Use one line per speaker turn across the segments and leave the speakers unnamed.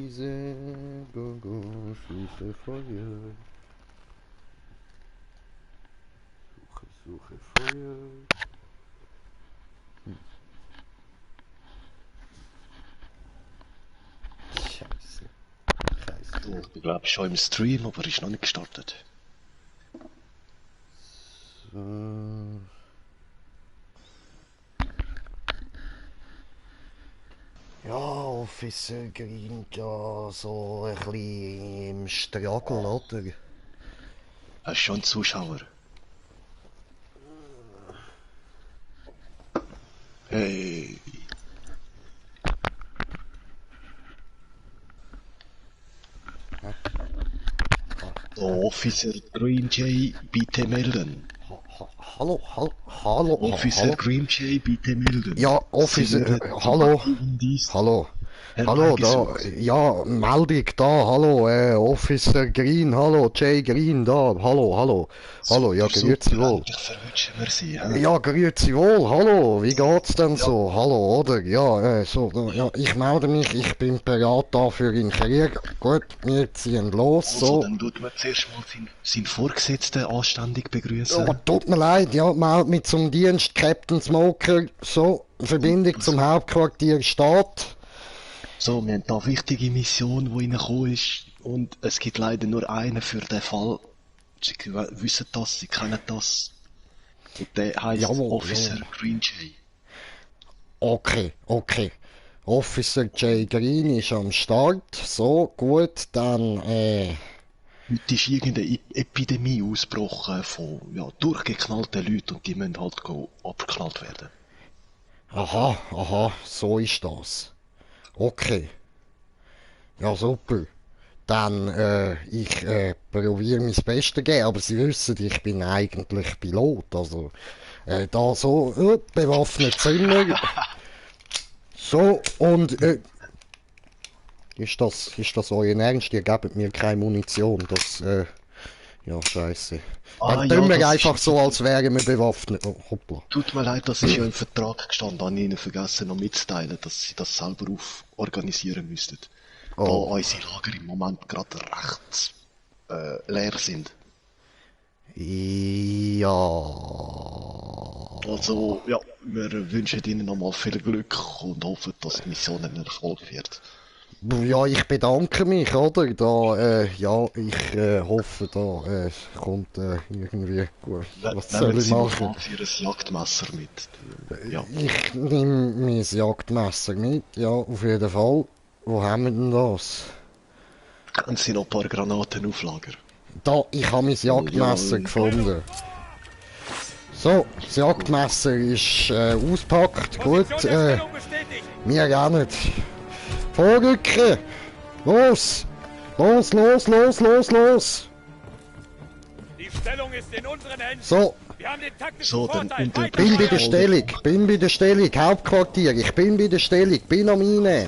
Wiese, go, go, Schüsse Feuer. Suche Feuer. Scheiße.
So, ich glaube schon im Stream, aber ist noch nicht gestartet.
So. Ja, Officer Green da so ein bisschen im Struggle, oder?
Hast du schon einen Zuschauer? Hey. Officer Green Jay, bitte melden.
Hallo, hallo,
Officer
hallo.
Green Jay, bitte melden.
Ja, Officer, hallo. Hallo. Hallo, da, ja, Meldung da, hallo, Officer Green, hallo, Jay Green da, hallo. Hallo, ja, grüezi wohl.
Endlich verwünschen wir sie, hä?
Ja, grüezi wohl, hallo, wie geht's denn so? Hallo, oder? Ja, so, ja, ich melde mich, ich bin bereit da für den Krieg. Gut, wir ziehen los,
Also,
so.
dann tut man zuerst mal seinen Vorgesetzten anständig begrüßen.
Oh, tut mir leid, ja, meld mich zum Dienst, Captain Smoker, so, Verbindung zum Hauptquartier Stadt.
So, wir haben da eine wichtige Mission, die reingekommen ist. Und es gibt leider nur einen für den Fall. Sie wissen das, sie kennen das. Und der heisst
Jawohl,
Officer
jawohl.
Green Jay.
Okay. Officer Jay Green ist am Start. So, gut, dann,
Heute ist irgendeine Epidemie ausgebrochen von durchgeknallten Leuten und die müssen halt abgeknallt werden.
aha, so ist das. Okay. Ja, super. Dann, ich probiere mein Bestes geben, aber Sie wissen, ich bin eigentlich Pilot, also, da so, bewaffnet Zimmer. So, und, ist das euer Ernst? Ihr gebt mir keine Munition, das, ja, scheiße. Dann tun wir einfach so, als wären wir bewaffnet. Oh, hoppla.
Tut mir leid, das ist ja im Vertrag gestanden, habe ich Ihnen vergessen noch mitzuteilen, dass Sie das selber organisieren müssten. Da unsere Lager im Moment gerade recht leer sind.
Ja.
Also, ja, wir wünschen Ihnen nochmal viel Glück und hoffen, dass die Mission ein Erfolg wird.
Ja, ich bedanke mich, oder? Da, ja, ich hoffe, da kommt irgendwie gut. Was soll
Nehmen
ich
Sie mal
machen?
für ein Jagdmesser mit. Ja.
Ich nehme mein Jagdmesser mit, ja, auf jeden Fall. Wo haben wir denn das?
Haben Sie noch ein paar Granaten auf Lager?
Da, ich habe mein Jagdmesser gefunden. So, das Jagdmesser ist auspackt. Gut, wir rennen. Vorrücken! Los! Los!
Die Stellung ist in unseren Händen.
So,
Wir haben den taktischen
So, dann
Vorteil.
unter-
Weiter
bin bei der
vorwärts.
Stellung, Hauptquartier, ich bin bei der Stellung, bin am Reinen.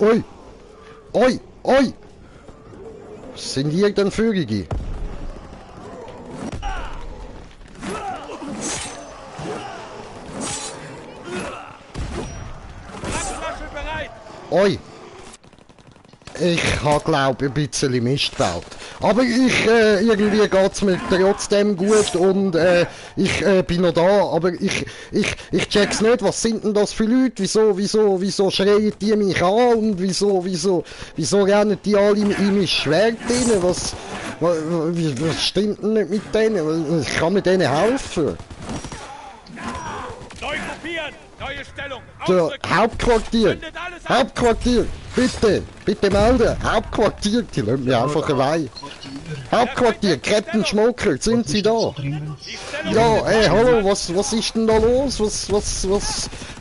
Ui! Was sind hier denn Vögel?
Brandflasche bereit.
Ui! Ich habe, glaube ich, ein bisschen Mist gebaut. Aber irgendwie geht's mir trotzdem gut und ich bin noch da, aber ich check's nicht, was sind denn das für Leute? Wieso schreien die mich an und wieso rennen die alle in mein Schwert rein? Was stimmt denn nicht mit denen? Ich kann mir denen helfen.
Neu gruppieren. Neue Stellung.
Der
Ausrücken.
Hauptquartier!
Zündet alles ab.
Hauptquartier! Bitte melden! Hauptquartier! Die lassen mich einfach allein! Hauptquartier! Captain Schmoker! Sind Sie da?
Die Stellung
Ja, hallo, was ist denn da los?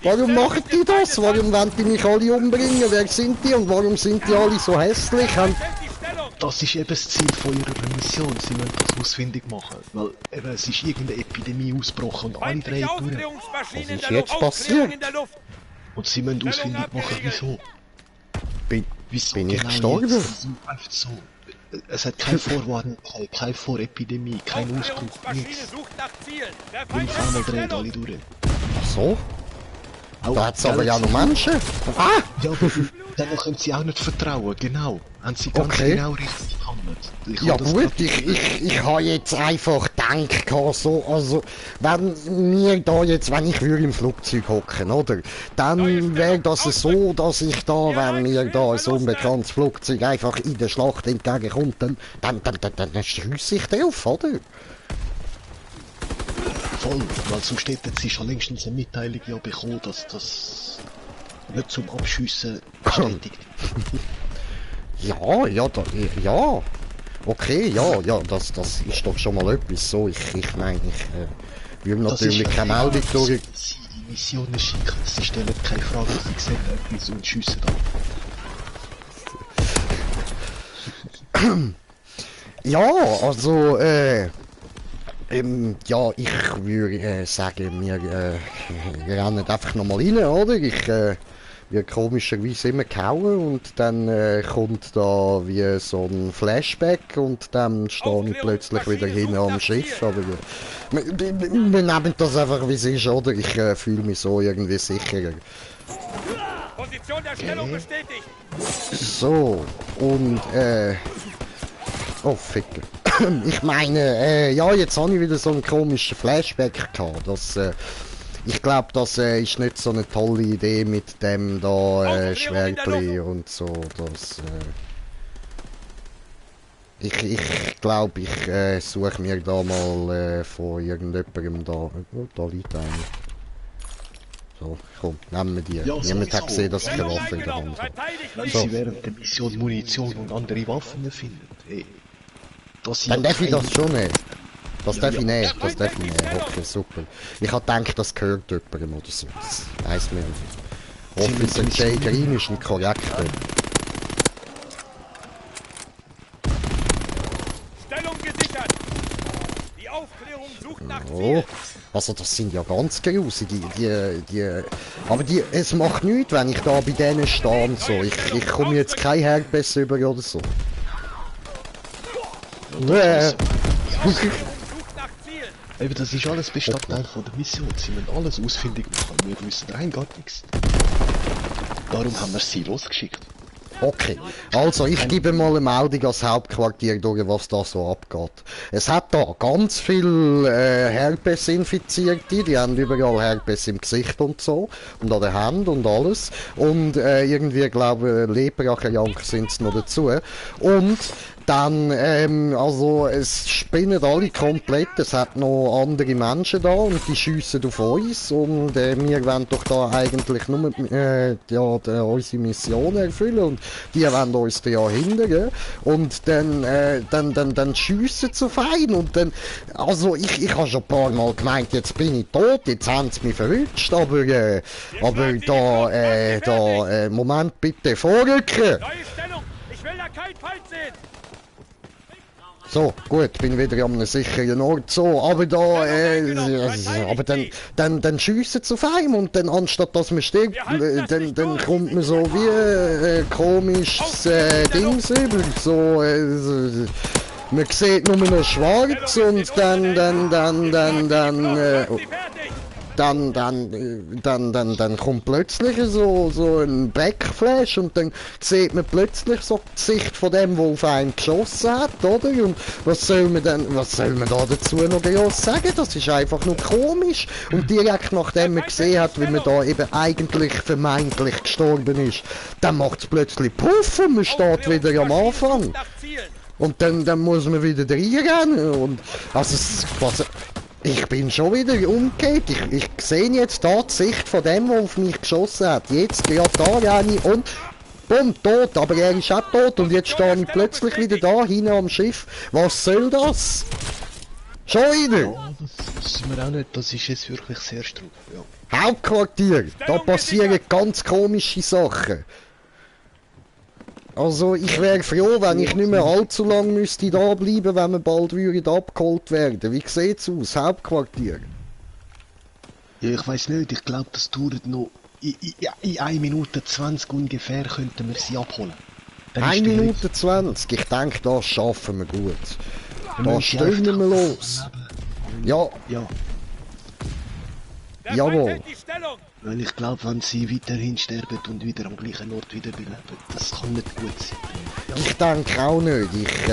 Warum machen die das? Warum wollen die mich alle umbringen? Wer sind die und warum sind die alle so hässlich?
stellt die Stellung.
Das ist eben das Ziel von Ihrer Mission. Sie müssen das ausfindig machen. Weil eben, es ist irgendeine Epidemie ausgebrochen und alle
Feindliche
drehen durch.
Aufklärungsmaschinen
Was
in
ist
der
jetzt
Luft. Aufklärung
passiert?
in der Luft.
Und Sie müssen ausfindig machen,
abgeriegelt.
wieso.
Bin ich
genau
gestorben?
jetzt? Einfach so. Es hat keine Vorwarnung, keine Vorepidemie, kein Ausbruch,
Aufklärungsmaschine
nichts.
sucht nach Zielen. Der
Und
Feind
auf einmal
ist in
drehen alle
Stellung.
durch.
Ach so? Da hat's aber ja noch Menschen. Ah!
Ja, aber denen können sie auch nicht vertrauen, genau. Haben sie ganz
Okay.
genau richtig gehandelt. Ich
Ja
hab das
gut,
grad-
ich habe jetzt einfach gedacht, so, also, wenn ich würde im Flugzeug hocken, oder? Dann wäre das so, dass ich da, wenn mir da ein unbekanntes Flugzeug einfach in der Schlacht entgegenkommt, dann schiesse ich drauf, oder?
Voll, weil sonst hätten sie schon längstens eine Mitteilung ja bekommen, dass das nicht zum Abschiessen bestätigt.
Ja, ja. Okay, ja, das ist doch schon mal etwas so. Ich meine, ich würde
Das
natürlich
ist
keine Meldung durch...
Sie in Missionen schicken, sie stellen keine Frage, sie sehen etwas und schiessen ab.
Ja, also, ja, ich würde sagen, wir rennen einfach nochmal rein, oder? Ich wird komischerweise immer gehauen und dann kommt da wie so ein Flashback und dann stehe ich plötzlich wieder hinten am Schiff. Aber wir nehmen das einfach wie es ist, oder? Ich fühle mich so irgendwie sicherer.
Position der Stellung bestätigt.
So, und oh, Ficker. Ich meine, ja, jetzt habe ich wieder so einen komischen Flashback gehabt. Das, ich glaube, das ist nicht so eine tolle Idee mit dem da Schwertli und so. Das, ich glaube, ich suche mir da mal von irgendjemandem da. Oh, da liegt einer. So, komm, nehmen wir die.
Ja,
Niemand hat
sowieso.
gesehen, dass ich eine
Stellung
Waffe in der
eingenommen.
Hand habe.
Verteidigt
Wenn
mich.
So.
sie während der Mission Munition und andere Waffen finden, hey, das sind
Dann
ja
darf ich
keine-
das schon nehmen. Das
Ja,
darf
ja.
ich nehmen, das darf ich nehmen. Okay, super. Ich habe gedacht, das gehört jemandem oder so. Das weiss man nicht. Officer J. Green ist ein korrekter.
Stellung gesichert. Die Aufklärung sucht nach
Oh,
Ziel.
also das sind ja ganz grusige, aber es macht nichts, wenn ich da bei denen stehe und so. Ich komme jetzt kein Herpes über oder so.
Sucht nach Ziel.
Eben, das ist alles Bestandteil von der Mission. Sie müssen alles ausfindig machen. Wir wissen rein gar nichts. Darum haben wir sie losgeschickt.
Okay, also ich gebe mal eine Meldung ans Hauptquartier durch, was da so abgeht. Es hat da ganz viel Herpes-Infizierte, die haben überall Herpes im Gesicht und so und an den Händen und alles und irgendwie, glaube ich, Leprakrank sind es noch dazu und dann, also es spinnen alle komplett, es hat noch andere Menschen da und die schiessen auf uns und wir wollen doch da eigentlich nur ja, unsere Mission erfüllen und die wollen uns da ja hindern und dann schiessen sie auf einen und dann, also ich habe schon ein paar Mal gemeint, jetzt bin ich tot, jetzt haben sie mich verwünscht, aber Moment bitte, vorrücken!
Neue Stellung. Ich will da keinen Feind sehen.
So, gut, bin wieder an einem sicheren Ort, so, aber da, aber dann schiessen sie auf einem und dann, anstatt dass man stirbt, dann kommt man so wie komisches Dings über, so, man sieht nur noch schwarz und dann kommt plötzlich so ein Backflash und dann sieht man plötzlich so die Sicht von dem, der auf einen geschossen hat, oder? Und was soll man da dazu noch groß sagen? Das ist einfach nur komisch. Und direkt nachdem man gesehen hat, wie man da eben eigentlich vermeintlich gestorben ist, dann macht es plötzlich Puff und man steht wieder am Anfang.
Sucht nach Zielen.
Und dann muss man wieder reinrennen und also ich bin schon wieder umgekehrt. Ich sehe jetzt da die Sicht von dem, der auf mich geschossen hat. Jetzt ja da renne ich und bumm, tot, aber er ist auch tot und jetzt stehe ich plötzlich wieder da hinten am Schiff. Was soll das? Schon wieder?
Ja, das wissen wir auch nicht. Das ist jetzt wirklich sehr strub. Ja.
Hauptquartier, da passieren ganz komische Sachen. Also ich wäre froh, wenn ich nicht mehr allzu lang müsste da bleiben, wenn wir bald würden abgeholt werden. Wie sieht's aus, Hauptquartier?
Ja, ich weiß nicht. Ich glaube, das dauert noch. In 1 Minute 20 ungefähr könnten wir sie abholen. Dann ist
1
der
Minute 20, ich denke, das schaffen wir gut. Da
müssen sie
stürmen wir
einfach
los. Ja,
Ja,
Der
Jawohl.
Feind hält die Stellung.
Weil ich glaube, wenn sie weiterhin sterben und wieder am gleichen Ort wiederbeleben, das kann nicht gut sein.
Ich denke auch nicht. Ich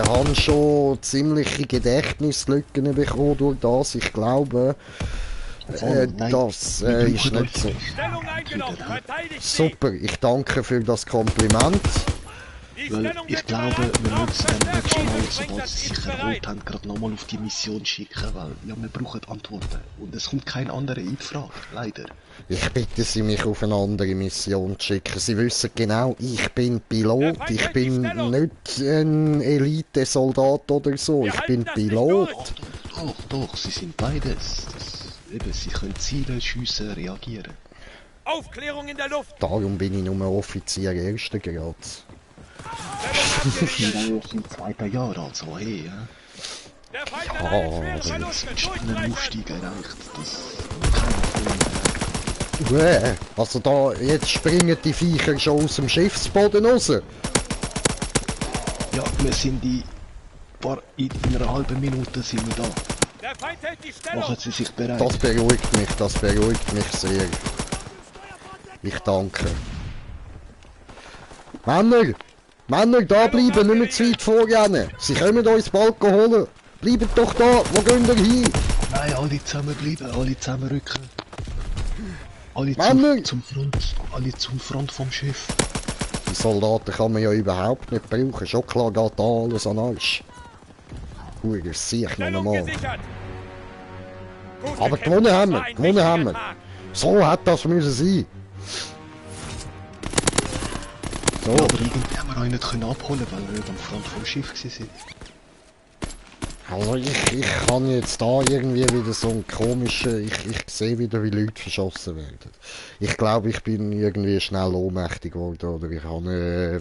habe schon ziemliche Gedächtnislücken bekommen durch das. Ich glaube,
Nein,
das
wir
ist
brauchen
nicht so.
Stellung eingenommen. Verteidigt sie.
Super, ich danke für das Kompliment.
Die
Weil
Stellung
ich
wird
glaube,
überrannt.
wir müssen dann nächstes Mal,
Bringt
sobald
das
sie sich
Gift bereit.
erholt haben, gerade nochmal auf die Mission schicken, weil ja, wir brauchen Antworten. Und es kommt kein anderer in die Frage, leider.
Ich bitte Sie, mich auf eine andere Mission zu schicken. Sie wissen genau, ich bin Pilot. Ich bin nicht ein Elitesoldat oder so.
Wir
Ich
halten
bin
das nicht
Pilot.
durch.
Doch, sie sind beides. Eben, sie können Ziele, schiessen, reagieren.
Aufklärung in der Luft.
Darum bin ich nur Offizier ersten Grads.
Ich bin auch erst im 2. Jahr, also hey, ja.
Der Feind erleidet schwere
aber
Verluste.
Einen
Durchgreifen.
Aufstieg erreicht, das kann
Also da, jetzt springen die Viecher schon aus dem Schiffsboden raus.
ja, wir sind in einer halben Minute sind wir da.
Der Feind hält die Stellung.
Machen Sie sich bereit.
Das beruhigt mich sehr. Ich danke. Männer, da bleiben, nicht mehr zu weit vorrennen. Sie können uns bald holen. Bleibt doch da, wo gehen ihr hin?
Nein, alle zusammen bleiben, alle zusammen rücken. Alle
Männer!
zum Front, alle zum Front vom Schiff.
Die Soldaten kann man ja überhaupt nicht brauchen. Schon klar geht da alles an Arsch. Huiger, sehe ich noch
Stellung
einmal.
gesichert. Gut
Aber
gekämpft.
gewonnen haben wir,
Das war ein
gewonnen haben wir.
wichtiger Tag.
So hat das müssen sein. So,
Ja, aber irgendwie haben wir euch nicht können abholen, weil wir nicht am Front vom Schiff waren.
also ich kann jetzt da irgendwie wieder so einen komischen, ich sehe wieder, wie Leute verschossen werden. Ich glaube, ich bin irgendwie schnell ohnmächtig geworden oder ich habe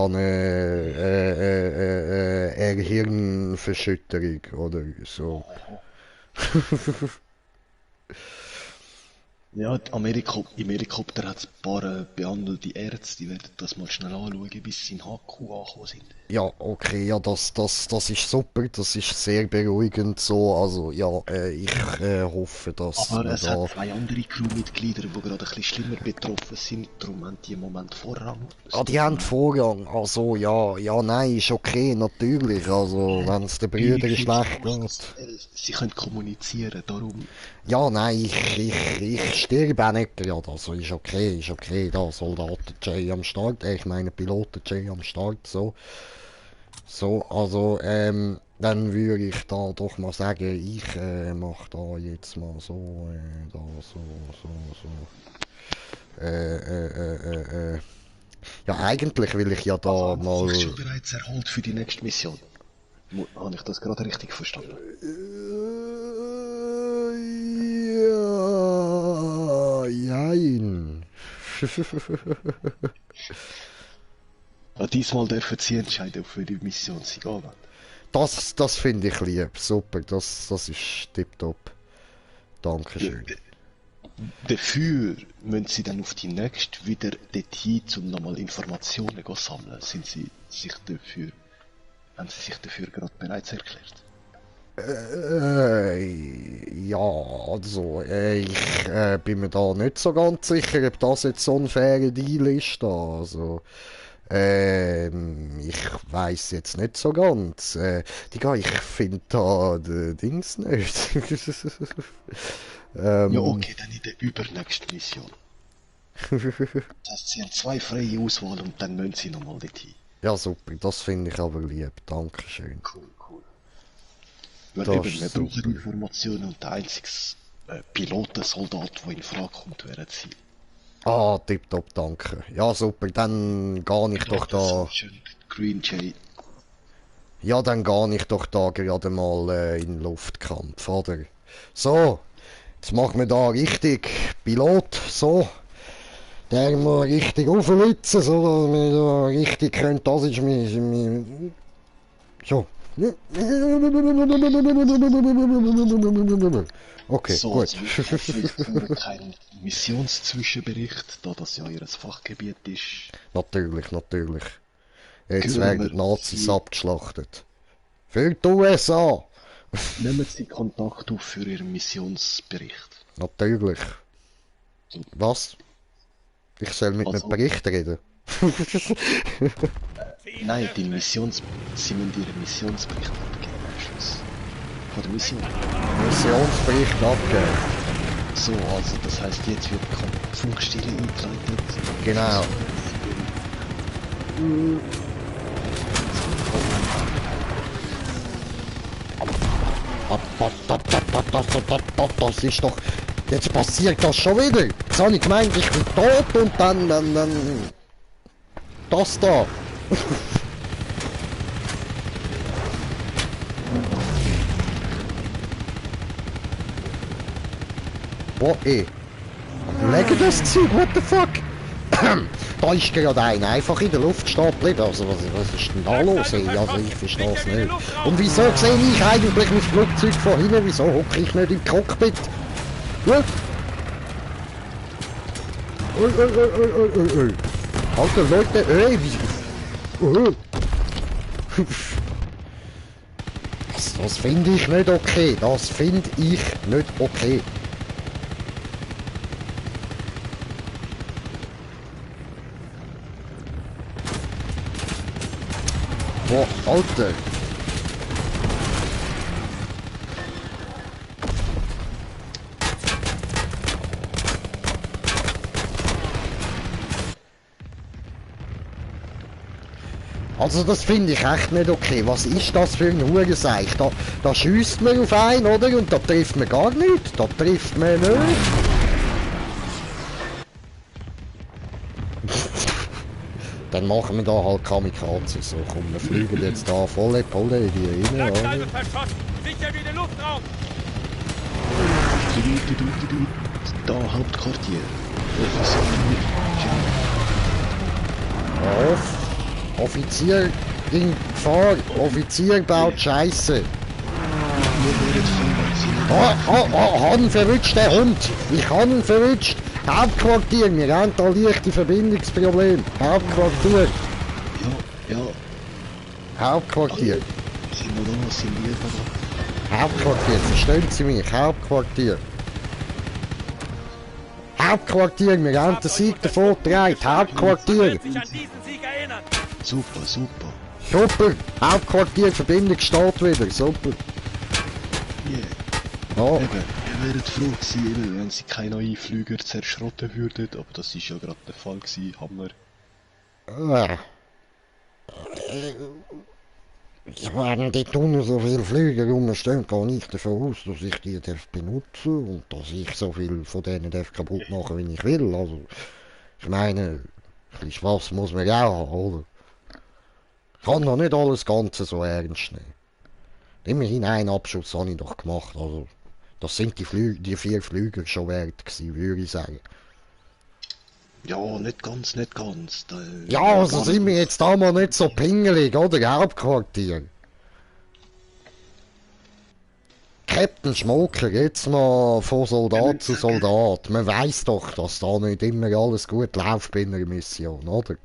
eine Hirnverschütterung oder so.
Ja, im Helikopter hat es ein paar behandelte Ärzte, die werden das mal schnell anschauen, bis sie in HQ angekommen sind.
Ja, okay, ja, das ist super, das ist sehr beruhigend so, also ja, ich hoffe, dass
Aber
wir
es
da...
hat 2 andere Crewmitglieder, die gerade ein bisschen schlimmer betroffen sind, darum haben die im Moment Vorrang.
Ah, die haben Vorrang, also ja, nein, ist okay, natürlich, also wenn es den Brüdern schlecht geht.
Sie können kommunizieren, darum...
Ja, nein, ich sterbe auch nicht gerade, also ist okay, da Soldaten J am Start, ich meine Piloten J am Start, so. So, also, dann würde ich da doch mal sagen, ich mach da jetzt mal so, da so. Ja, eigentlich will ich ja da mal...
Sich schon bereits erholt für die nächste Mission. Habe ich das gerade richtig verstanden?
Ja, jein.
Ja, diesmal dürfen Sie entscheiden, für die Mission Sie gehen wollen.
Das finde ich lieb, super, das ist tipptopp. Dankeschön.
Dafür müssen Sie dann auf die nächste wieder dorthin, um nochmal Informationen zu sammeln. Haben Sie sich dafür gerade bereits erklärt?
Ja, also, ich bin mir da nicht so ganz sicher, ob das jetzt so ein fairer Deal ist da, also, ich weiß jetzt nicht so ganz. Digga, ich finde da die Dings nicht.
Ja, okay, dann in der übernächsten Mission. Das heißt, Sie haben 2 freie Auswahl und dann müssen Sie nochmal dorthin.
Ja, super, das finde ich aber lieb. Dankeschön.
Cool. Weil
Das
eben,
ist
wir
super.
brauchen Informationen und der einzige Pilotensoldat, der in Frage kommt, wäre Sie.
Ah, tipptopp, danke. Ja, super, dann gehe ich doch da...
Green Jay.
Ja, dann gehe ich doch da gerade mal in den Luftkampf, oder? So, jetzt machen wir da richtig Pilot, so. Der muss richtig auflitzen, so dass wir da richtig können. Das ist mein... So. Okay,
So,
gut.
also wir führen keinen Missionszwischenbericht, da das ja Ihr Fachgebiet ist.
Natürlich. Jetzt
Hören
werden die
wir
Nazis
Sie-
abgeschlachtet. Für die USA!
Nehmen Sie Kontakt auf für Ihren Missionsbericht.
Natürlich. Was? Ich soll mit einem
Also-
Bericht reden?
Nein, sie müssen ihren Missionsbericht abgeben am Schluss. Von der Mission.
Missionsbericht abgeben.
So, also das heisst, jetzt wird Funkstille eingeleitet.
Genau. Das ist doch... Jetzt passiert das schon wieder. Jetzt habe ich gemeint, ich bin tot und dann... Das da. Boah, ey. Legen das Zeug, what the fuck? Da ist gerade einer einfach in der Luft stehen geblieben. Also was ist denn da los? Ey? Also ich verstehe es nicht. Und wieso sehe ich eigentlich mein Flugzeug von hinten? Wieso hocke ich nicht im Cockpit? Ja. Alter Leute, wie... Das finde ich nicht okay. Das finde ich nicht okay. Boah, Alter. Also das finde ich echt nicht okay. Was ist das für ein Hurenseich? Da schiesst man auf einen, oder? Und da trifft man gar nichts. Da trifft man nicht. Dann machen wir da halt Kamikaze. So, komm, wir fliegen jetzt da volle Pulle in die rein, oder?
Landkreise verschossen. Sicher wie den Luftraum.
Da Hauptquartier.
Offizier in Gefahr. Offizier baut Scheiße. Han verwünscht, der Hund. Ich habe ihn verwünscht. Hauptquartier, wir haben da leichte Verbindungsprobleme. Hauptquartier.
Ja.
Hauptquartier.
Sind wir da? Sind wir da?
Hauptquartier, verstehen Sie mich? Hauptquartier. Hauptquartier, wir haben den Sieg davon getragen. Hauptquartier.
Wird sich an diesen Sieg erinnern.
Super.
Super. Hauptquartier, Verbindung steht wieder. Super.
Yeah.
Ja.
Eben, wir wären froh gewesen, eben, wenn sie keine neuen Flüger zerschrotten würden, aber das ist ja gerade der Fall gewesen, Hammer.
Ich meine, die tun so viele Flüge rumstehen, gehe ich davon aus, dass ich die benutzen darf und dass ich so viel von denen kaputt machen wie ich will. Also, ich meine, ein bisschen Spaß muss man ja auch haben, oder? Ich kann doch nicht alles Ganze so ernst nehmen. Immerhin einen Abschuss habe ich doch gemacht, also das sind die 4 Flüge schon wert gewesen, würde ich sagen.
Ja, nicht ganz. Da,
Ja, also sind wir jetzt da mal nicht so pingelig, oder? Hauptquartier. Captain Schmoker, jetzt mal von Soldat zu Soldat. Man weiss doch, dass da nicht immer alles gut läuft bei einer Mission, oder?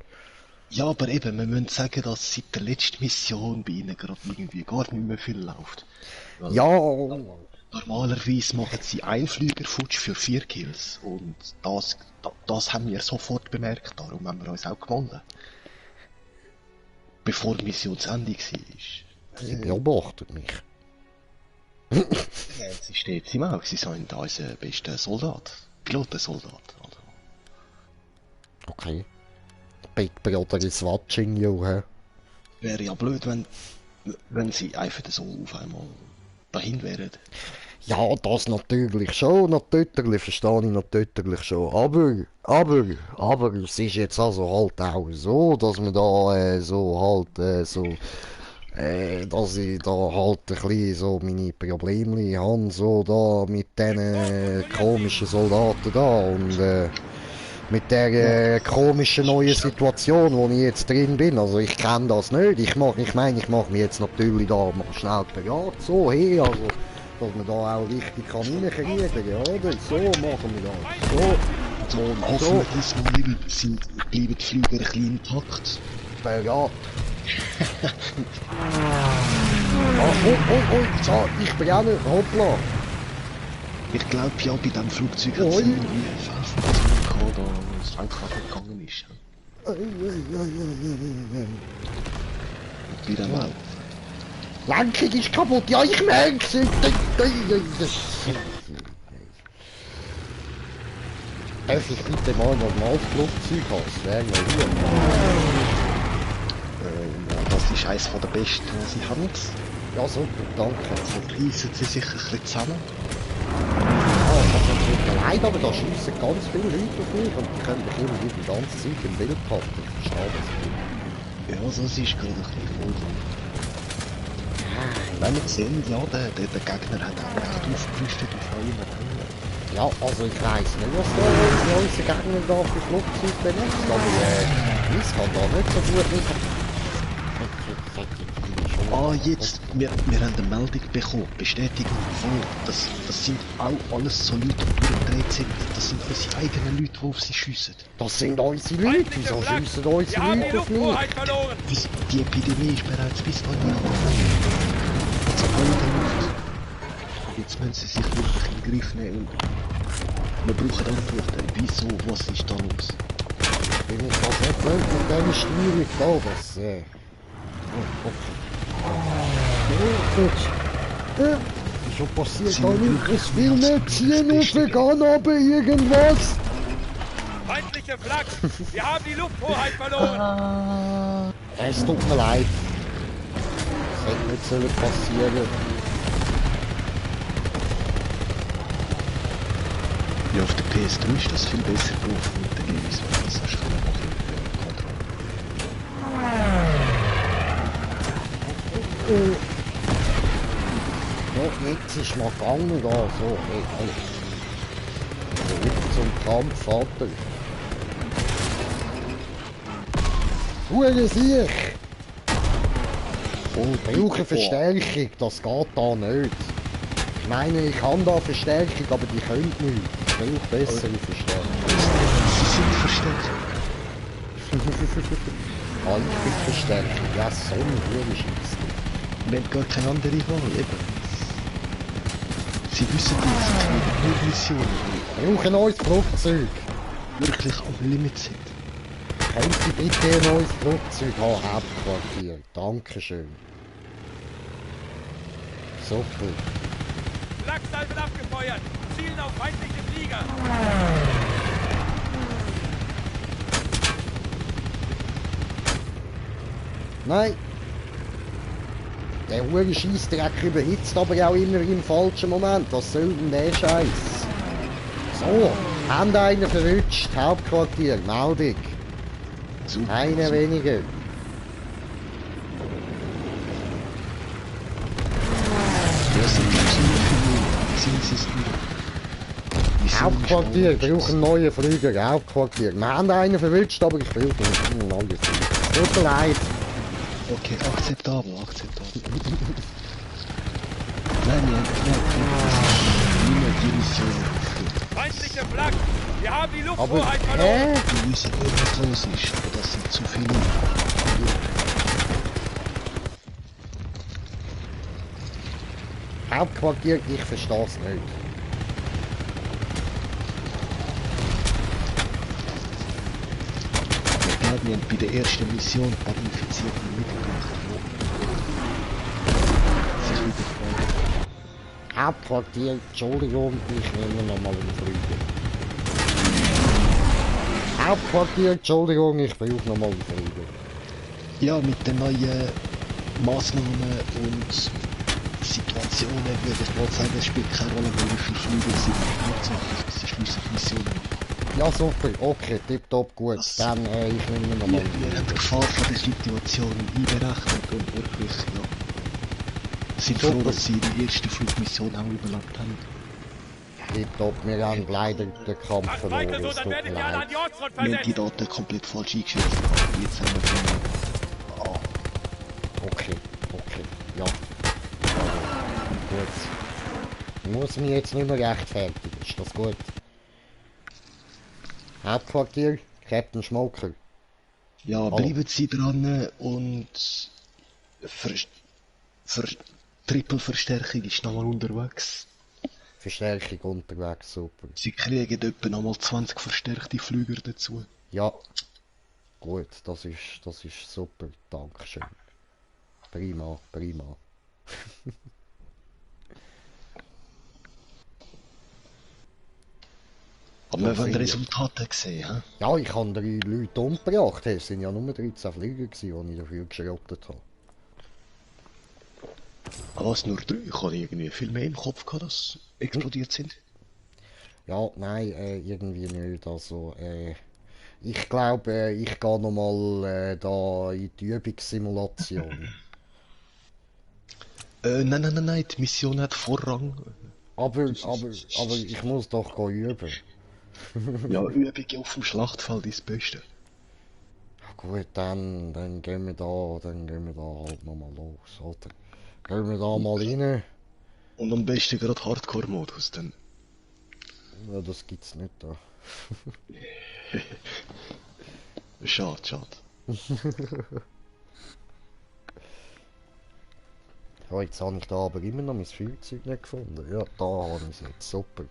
Ja, aber eben, wir müssen sagen, dass seit der letzten Mission bei ihnen gerade irgendwie gar nicht mehr viel läuft. Weil
Ja,
normalerweise machen sie einen Flügerfutsch für 4 Kills und das haben wir sofort bemerkt, darum haben wir uns auch gewonnen. Bevor die Mission zu Ende war.
sie beobachtet mich.
Sie steht im Auge, sie sind unser bester Soldat. Pilotensoldat. Also.
Okay. Big Brother is watching you, hä?
Wäre ja blöd, wenn sie einfach so auf einmal dahin wären.
Ja, das natürlich schon, natürlich, verstehe ich natürlich schon. Aber es ist jetzt also halt auch so, dass man da dass ich da halt ein bisschen so meine Probleme habe, so da mit diesen komischen Soldaten da und mit der komischen neuen Situation, wo ich jetzt drin bin. Also ich kenne das nicht. Ich mache mich jetzt natürlich da mal schnell bereit, so hey, also dass man da auch richtig kann reinkriegen, oder? So machen wir das. So. Und
Hoffentlich diesmal bleiben die Flüger ein bisschen intakt.
Bereit. So, ich brenne, hoppla.
Ich glaube ja, bei diesem Flugzeug hat es
Ui.
irgendwie 5 gehabt, da das Lenkrad gegangen ist. Wieder mal.
Lenkung ist kaputt, ja ich merk's! Darf ich bitte mal ein normales Flugzeug haben? Das wäre mir lieb.
Ja, das ist eines der besten, die sie haben.
Ja super, danke.
Also reissen sie sich ein bisschen zusammen.
Ja, das tut mir leid, aber da schiessen ganz viele Leute auf mich und die können mich irgendwie die ganze Zeit im Bild halten. Ich verstehe das nicht.
Ja, also es ist gerade ein bisschen voll. Wenn wir sehen, ja, der Gegner hat auch recht aufgerüstet auf allen Rängen.
Ja, also ich weiss nicht, was da unser Gegner da für Flugzeug benutzt, aber ich kann da nicht so gut mit.
Ah, jetzt, wir haben eine Meldung bekommen, Bestätigung voll. Das sind auch alles so Leute, die durchgedreht sind. Das sind unsere eigenen Leute, die auf sie schiessen.
Das sind unsere Leute, wieso schiessen unsere Leute auf mich?
verloren.
Die Epidemie ist bereits bis an die Hand. Jetzt alle in der Luft. Jetzt müssen sie sich wirklich in den Griff nehmen. Wir brauchen Antworten. Wieso? Was ist da los?
Bin ich das nicht gewöhnt mit dieser Steuerung da, das okay. Wieso passiert da nichts? Ich will nicht ziehen und vegan aber irgendwas!
Feindliche Flak! Wir haben die Lufthoheit verloren!
Es tut mir leid. Das hätte nicht sollen passieren.
Ja, auf der PS3 ist das viel besser gelaufen mit den Games, weil das hast du machen mit Kontrolle.
Ja, jetzt ist noch gegangen da, so, hey. Zurück zum Kampf, Vater. Hure sich! Ich brauche Verstärkung, das geht da nicht. Ich meine, ich kann da Verstärkung, aber die können nicht. Ich brauche bessere Verstärkung.
Sie sind verstärkt.
Ah, ich bin Verstärkung, ja, so eine hure Scheisse.
Wir haben gar keine andere Wahl, eben. Sie wissen nicht, sie kriegen nur Missionen,
Wir brauchen ein neues Flugzeug.
die wirklich am Limit sind.
Könnt ihr bitte ein neues Flugzeug haben, Hauptquartier? Dankeschön. Super.
Flaksalven abgefeuert! Zielen auf feindliche Flieger!
Nein. Der hure Scheissdreck überhitzt aber auch immer im falschen Moment. Was soll denn der Scheiß? So, haben einen verrutscht. Hauptquartier, Meldung.
Super.
Einer weniger.
Ja, sind sie es nicht.
Hauptquartier, ich brauche einen neuen Flüger. Hauptquartier. Wir haben einen verrutscht, aber ich brauche einen neuen Flüger. Tut mir leid.
Okay, akzeptabel. Nein, niemand die Mission.
Feindliche Flak! Wir haben die
Aber,
Lufthoheit verloren!
Wir wissen nicht, was los ist, aber das sind zu viele.
Hauptquartier, ich verstehe es nicht.
Ich glaube, wir haben bei der ersten Mission ein paar Infizierte mitgebracht, die sich wieder freuen.
Hauptquartier, Entschuldigung, ich nehme nochmal einen Flüger. Hauptquartier, Entschuldigung, ich brauche nochmal einen Flüger.
Ja, mit den neuen Massnahmen und Situationen würde ich mal sagen, es spielt keine Rolle, wie viele Flüge sind. Hauptsächlich sie schließen Missionen.
Ja, super, okay, tipptopp, gut.
Das-
Dann, ich nehme nochmal
Wir
einen
haben die
Flüger.
Gefahr von der Situation einberechnet und wirklich, ja, sind froh, dass sie die erste Flugmission auch überlebt haben.
Tipptopp, wir haben leider den Kampf
Macht
verloren,
weiter so,
es
dann
tut
werdet
mir
ihr alle
leid.
an die Ortsfront
Wir haben die
versetzt!
Daten komplett falsch eingeschätzt. Jetzt haben wir
Okay, ja. Gut. Ich muss mich jetzt nicht mehr rechtfertigen, ist das gut? Hauptquartier, Captain Schmoker.
ja, bleiben Sie dran und Triple-Verstärkung ist nochmal unterwegs.
Verstärkung unterwegs, super.
Sie kriegen etwa nochmal 20 verstärkte Flüger dazu.
Ja, gut, das ist super, Dankeschön. Prima, prima.
Aber wir wollen Resultate sehen, hä?
Ja, ich habe 3 Leute umgebracht, es sind ja nur 13 Flieger gewesen, die ich dafür geschrottet habe.
Aber was, nur 3? Ich hatte irgendwie viel mehr im Kopf gehabt, dass explodiert sind.
Ja, nein, irgendwie nicht, also, ich glaube, ich gehe nochmal da in die Übungssimulation.
Nein, die Mission hat Vorrang.
Aber ich muss doch üben.
Ja, Übung auf dem Schlachtfeld ist das Beste.
Ja gut, dann gehen wir da halt nochmal los, oder? Gehen wir da mal rein?
Und am besten gerade Hardcore-Modus, dann.
Ja, das gibt's nicht da.
Schade, schade.
Ja, jetzt habe ich da aber immer noch mein Feuerzeug nicht gefunden. Ja, da habe ich es jetzt, super.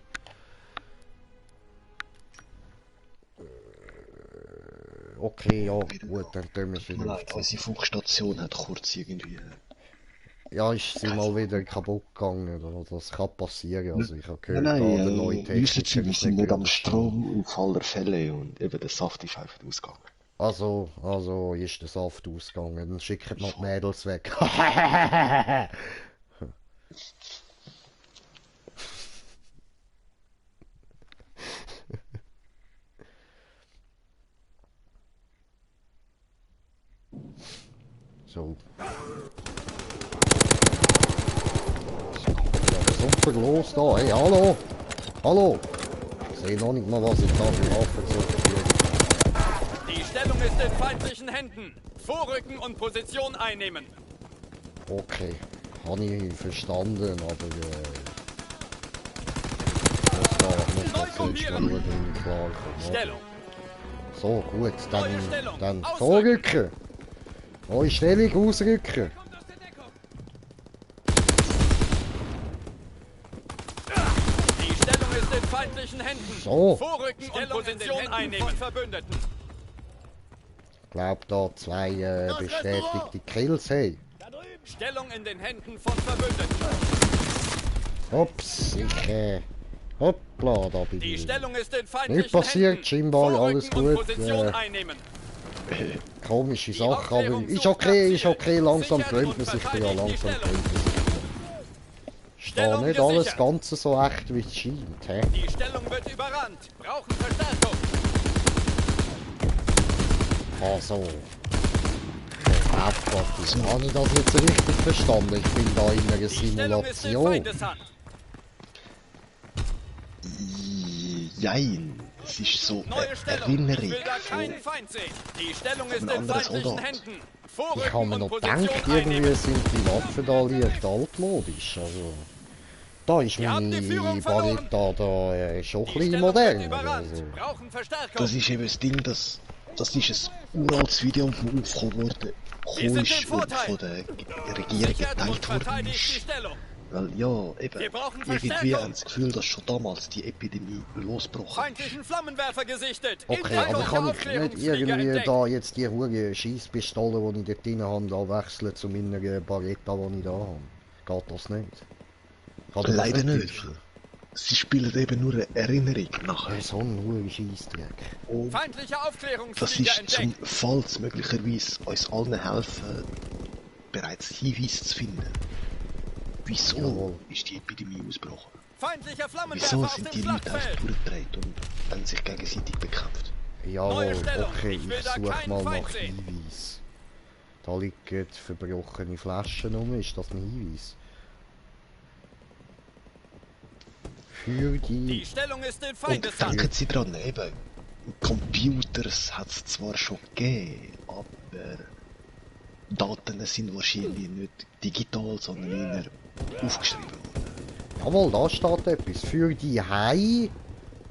Okay, ja, gut, dann tun wir es wieder auf.
Unsere Funkstation hat kurz irgendwie...
Ja, ist sie mal wieder kaputt gegangen, oder? Das kann passieren, also ich habe gehört,
Nein,
da der neue Technik
wir sind nicht am Strom im Fall der Fälle und eben der Saft ist einfach ausgegangen.
Also ist der Saft ausgegangen, dann schickt man die Mädels weg. So. Super los da, hey, hallo! Hallo! Ich sehe noch nicht mal, was ich da für Waffen zur Verfügung habe.
Die Stellung ist in feindlichen Händen. Vorrücken und Position einnehmen.
Okay, habe ich verstanden, aber muss da zuerst mal schauen, wie ich klarkomme.
Stellung.
So, gut,
Neue Stellung.
dann
Ausrücken.
vorrücken! Neue Stellung, ausrücken!
Die Stellung ist in feindlichen Händen.
So.
Vorrücken und Position einnehmen. Verbündeten.
Ich glaube, da 2 bestätigte Kills haben.
Stellung in den Händen von Verbündeten.
Ups, hoppla, da bin
Die
ich.
Stellung ist in feindlichen
Nicht passiert,
Händen.
scheinbar,
Vorrücken
alles
und
gut.
Position einnehmen.
Komische Sache, aber
Aufklärung
ist
zu
okay,
platzieren.
langsam
Sichert
gewöhnt man
und
sich ja,
verteidigt die
langsam
Stellung.
gewöhnt man sich. Ist da
Stellung
nicht alles
gesichert.
Ganze so echt, wie es scheint, hä?
Die Stellung wird überrannt. Brauchen Verstärkung.
Ah, so. Hauptquartier. Habe ich das jetzt richtig verstanden? Ich bin da in einer
Die Stellung ist in
Simulation.
Feindeshand.
Jein, es ist so
Neue
eine
Stellung.
Erinnerung
Ich will da
von...
keinen Feind sehen. Die Stellung ist
ein
in
anderes
feindlichen
Soldat.
Händen.
Ich
Vorrücken
habe mir
und
noch
Position
gedacht, irgendwie
einnehmen.
sind die Waffen da leicht altmodisch. Also, da ist
Wir haben die
meine
Führung verloren.
Barretta da schon ein
Die
bisschen
Stellung wird
moderner.
überrannt.
Also.
Brauchen Verstärkung.
Das ist eben das Ding, das ist ein uraltes Video, das aufgekommen wurde.
Wir sind im
Und
Vorteil.
von der Regierung
Sichert und
geteilt worden
verteidigt die
ist.
Stellung.
Weil ja, eben,
Wir brauchen
irgendwie
Verstärkung.
haben sie das Gefühl, dass schon damals die Epidemie losgebrochen ist.
Feindlichen Flammenwerfer gesichtet.
Okay, aber
Feindliche
kann ich nicht
Aufklärungsflieger
irgendwie
entdeckt.
da jetzt die hohe Schiesspistole, die ich dort drin habe, da wechseln zu meiner Barretta, die ich da habe? Geht das nicht? Kann ich das
Leider nicht.
täuschen?
Sie spielen eben nur eine Erinnerung nachher.
Ja, so ein hoher Scheissdreck.
Und
Feindliche
das
Aufklärungsflieger
ist zum
entdeckt.
Falls möglicherweise uns allen helfen, bereits Hinweise zu finden. Wieso
Jawohl.
ist die Epidemie ausgebrochen?
Feindlicher Flammenwerfer
Wieso
auf
sind
dem
die Leute einfach
Schlachtfeld.
durchgedreht und haben sich gegenseitig bekämpft?
Jawohl,
Stellung.
okay,
Ich will
ich
da
suche
keinen
mal
Feind
nach
sehen.
Hinweis. Da liegen verbrochene Flaschen rum, ist das ein Hinweis? Für
Die
die...
Stellung ist in
Und
Feindeshand.
denken Sie dran, eben, Computers hat es zwar schon gegeben, aber Daten sind wahrscheinlich nicht digital, sondern eher aufgeschrieben worden.
Jawohl, da steht etwas. Für die Hai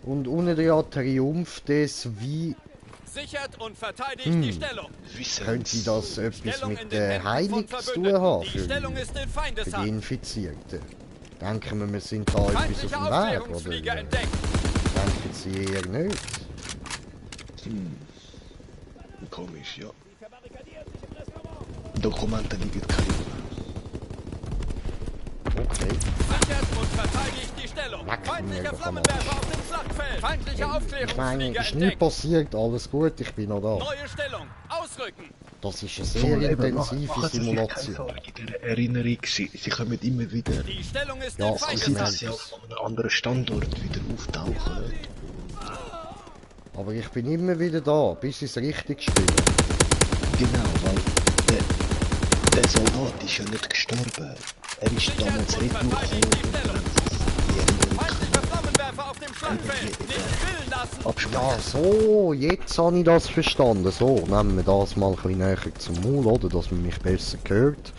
und unter der Triumph des wie...
Sichert und verteidigt die Stellung.
Wissen
Könnte
Sie,
das etwas
Stellung in
mit
den
der
Händen von
Heilig zu tun
Verbündeten.
haben
Die
für
Stellung ist in
die
Feindeshand.
Infizierten? Denken wir sind da etwas auf
Feindliche
dem Weg,
Aufklärungsflieger
oder
entdeckt.
denken sie eher nicht?
Komisch, ja. Dokumente liegen keine.
Okay.
Sichert und verteidigt die Stellung.
Leck mir
Feindlicher
doch am
Flammenwerfer auf dem Schlachtfeld. Feindliche
Ich meine,
Aufklärungsflieger
ist nie
entdeckt.
passiert, alles gut, ich bin noch da.
Neue Stellung. Ausrücken.
Das ist eine sehr intensive Simulation.
In der Erinnerung, sie kommen immer wieder.
Die Stellung ist
Ja,
im
also
Sie
Feindesland.
dass sie auf einem anderen Standort wieder auftauchen.
Aber ich bin immer wieder da, bis ich es richtig spiele.
Genau, weil der Soldat ist ja nicht gestorben. Er ist damals retour gekommen.
Feindlicher Flammenwerfer auf dem Schlachtfeld. Nicht willen lassen.
Ja,
Absprechen.
so, jetzt habe ich das verstanden. So, nehmen wir das mal ein bisschen näher zum Maul, oder? Dass man mich besser hört.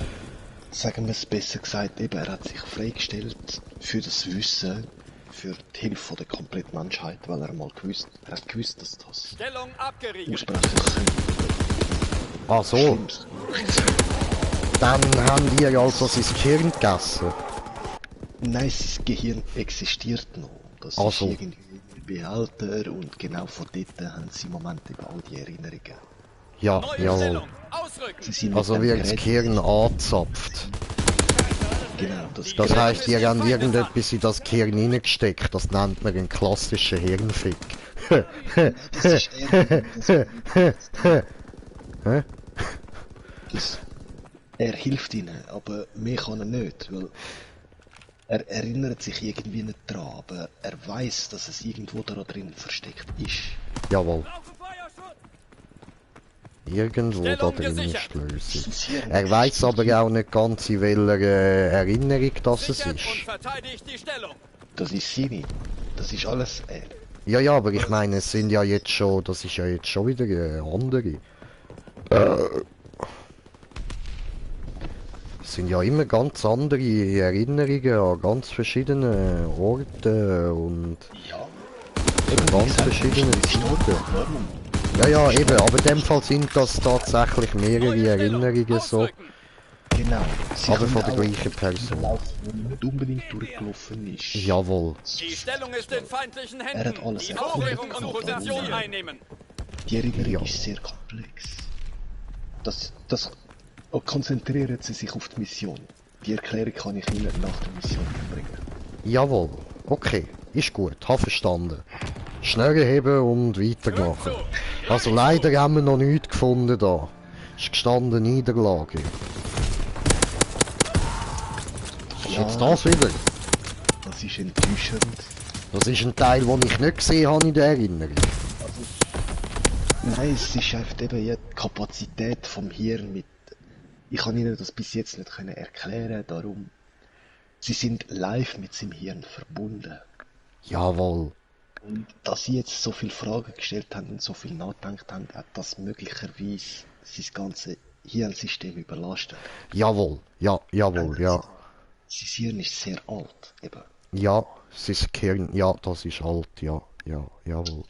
Sagen wir es besser gesagt, eben, er hat sich freigestellt für das Wissen, für die Hilfe der kompletten Menschheit, weil er hat gewusst, dass das
Stellung abgeriegelt.
aussprechen könnte.
Ah, so.
Schlimmste.
Dann haben die also sein Gehirn gegessen.
Nein, sein Gehirn existiert noch. Das
Ach
ist
so.
irgendwie ein Behälter und genau von dort haben sie im Moment eben all die Erinnerungen.
Ja,
Neue
jawohl.
Stellung. Ausrücken.
Sie sind
Also
mit dem
wird das
Gerät-
Gehirn angezapft.
Genau, das
Das heisst, die haben irgendetwas in das Gehirn hineingesteckt. Das nennt man einen klassischen Hirnfick.
das ist
Hä?
er hilft ihnen, aber mehr kann er nicht, weil er erinnert sich irgendwie nicht dran, aber er weiß, dass es irgendwo da drin versteckt ist.
Jawohl. Irgendwo da
Stellung
drin ist
gesichert.
die Lösung.
Das Hirn
Er weiß aber auch nicht ganz, in welcher Erinnerung das es
Sichert und
ist.
verteidigt die Stellung.
Das ist Siri. Das ist alles er.
Ja, ja, aber ich meine, es sind ja jetzt schon, das ist ja jetzt schon wieder andere. Es sind ja immer ganz andere Erinnerungen an ganz verschiedene Orte und
Ja.
ganz verschiedene Zeiten.
Warum?
Ja, ja, eben, aber in dem Fall sind das tatsächlich mehrere
Neue Stellung.
Erinnerungen so,
Ausrücken.
Genau. Sie
aber
können
von der
auch
gleichen Person.
laufen, wo nicht unbedingt durchgelaufen ist.
Jawohl.
Die Stellung ist in feindlichen
Er hat
Händen.
alles
Die
erkundet
Aufklärung und
gehabt,
Position
aber-
einnehmen.
Die Erinnerung
Ja.
ist sehr komplex. Konzentrieren Sie sich auf die Mission. Die Erklärung kann ich Ihnen nach der Mission bringen.
Jawohl. Okay, ist gut, hab verstanden. Schnell heben und weitermachen. Also leider haben wir noch nichts gefunden da. Ist gestanden Niederlage. Ist jetzt das wieder?
Das ist enttäuschend.
Das ist ein Teil, den ich nicht gesehen habe in der Erinnerung.
Nein, es ist einfach eben ja die Kapazität vom Hirn mit... Ich kann Ihnen das bis jetzt nicht können erklären, darum... Sie sind live mit seinem Hirn verbunden.
Jawohl.
Und dass Sie jetzt so viele Fragen gestellt haben und so viel nachgedacht haben, hat das möglicherweise sein ganze Hirnsystem überlastet.
Jawohl. Ja, jawohl, ja.
Sein Hirn ist sehr alt, eben.
Ja, es ist Kern, ja, das ist alt, ja, ja, jawohl.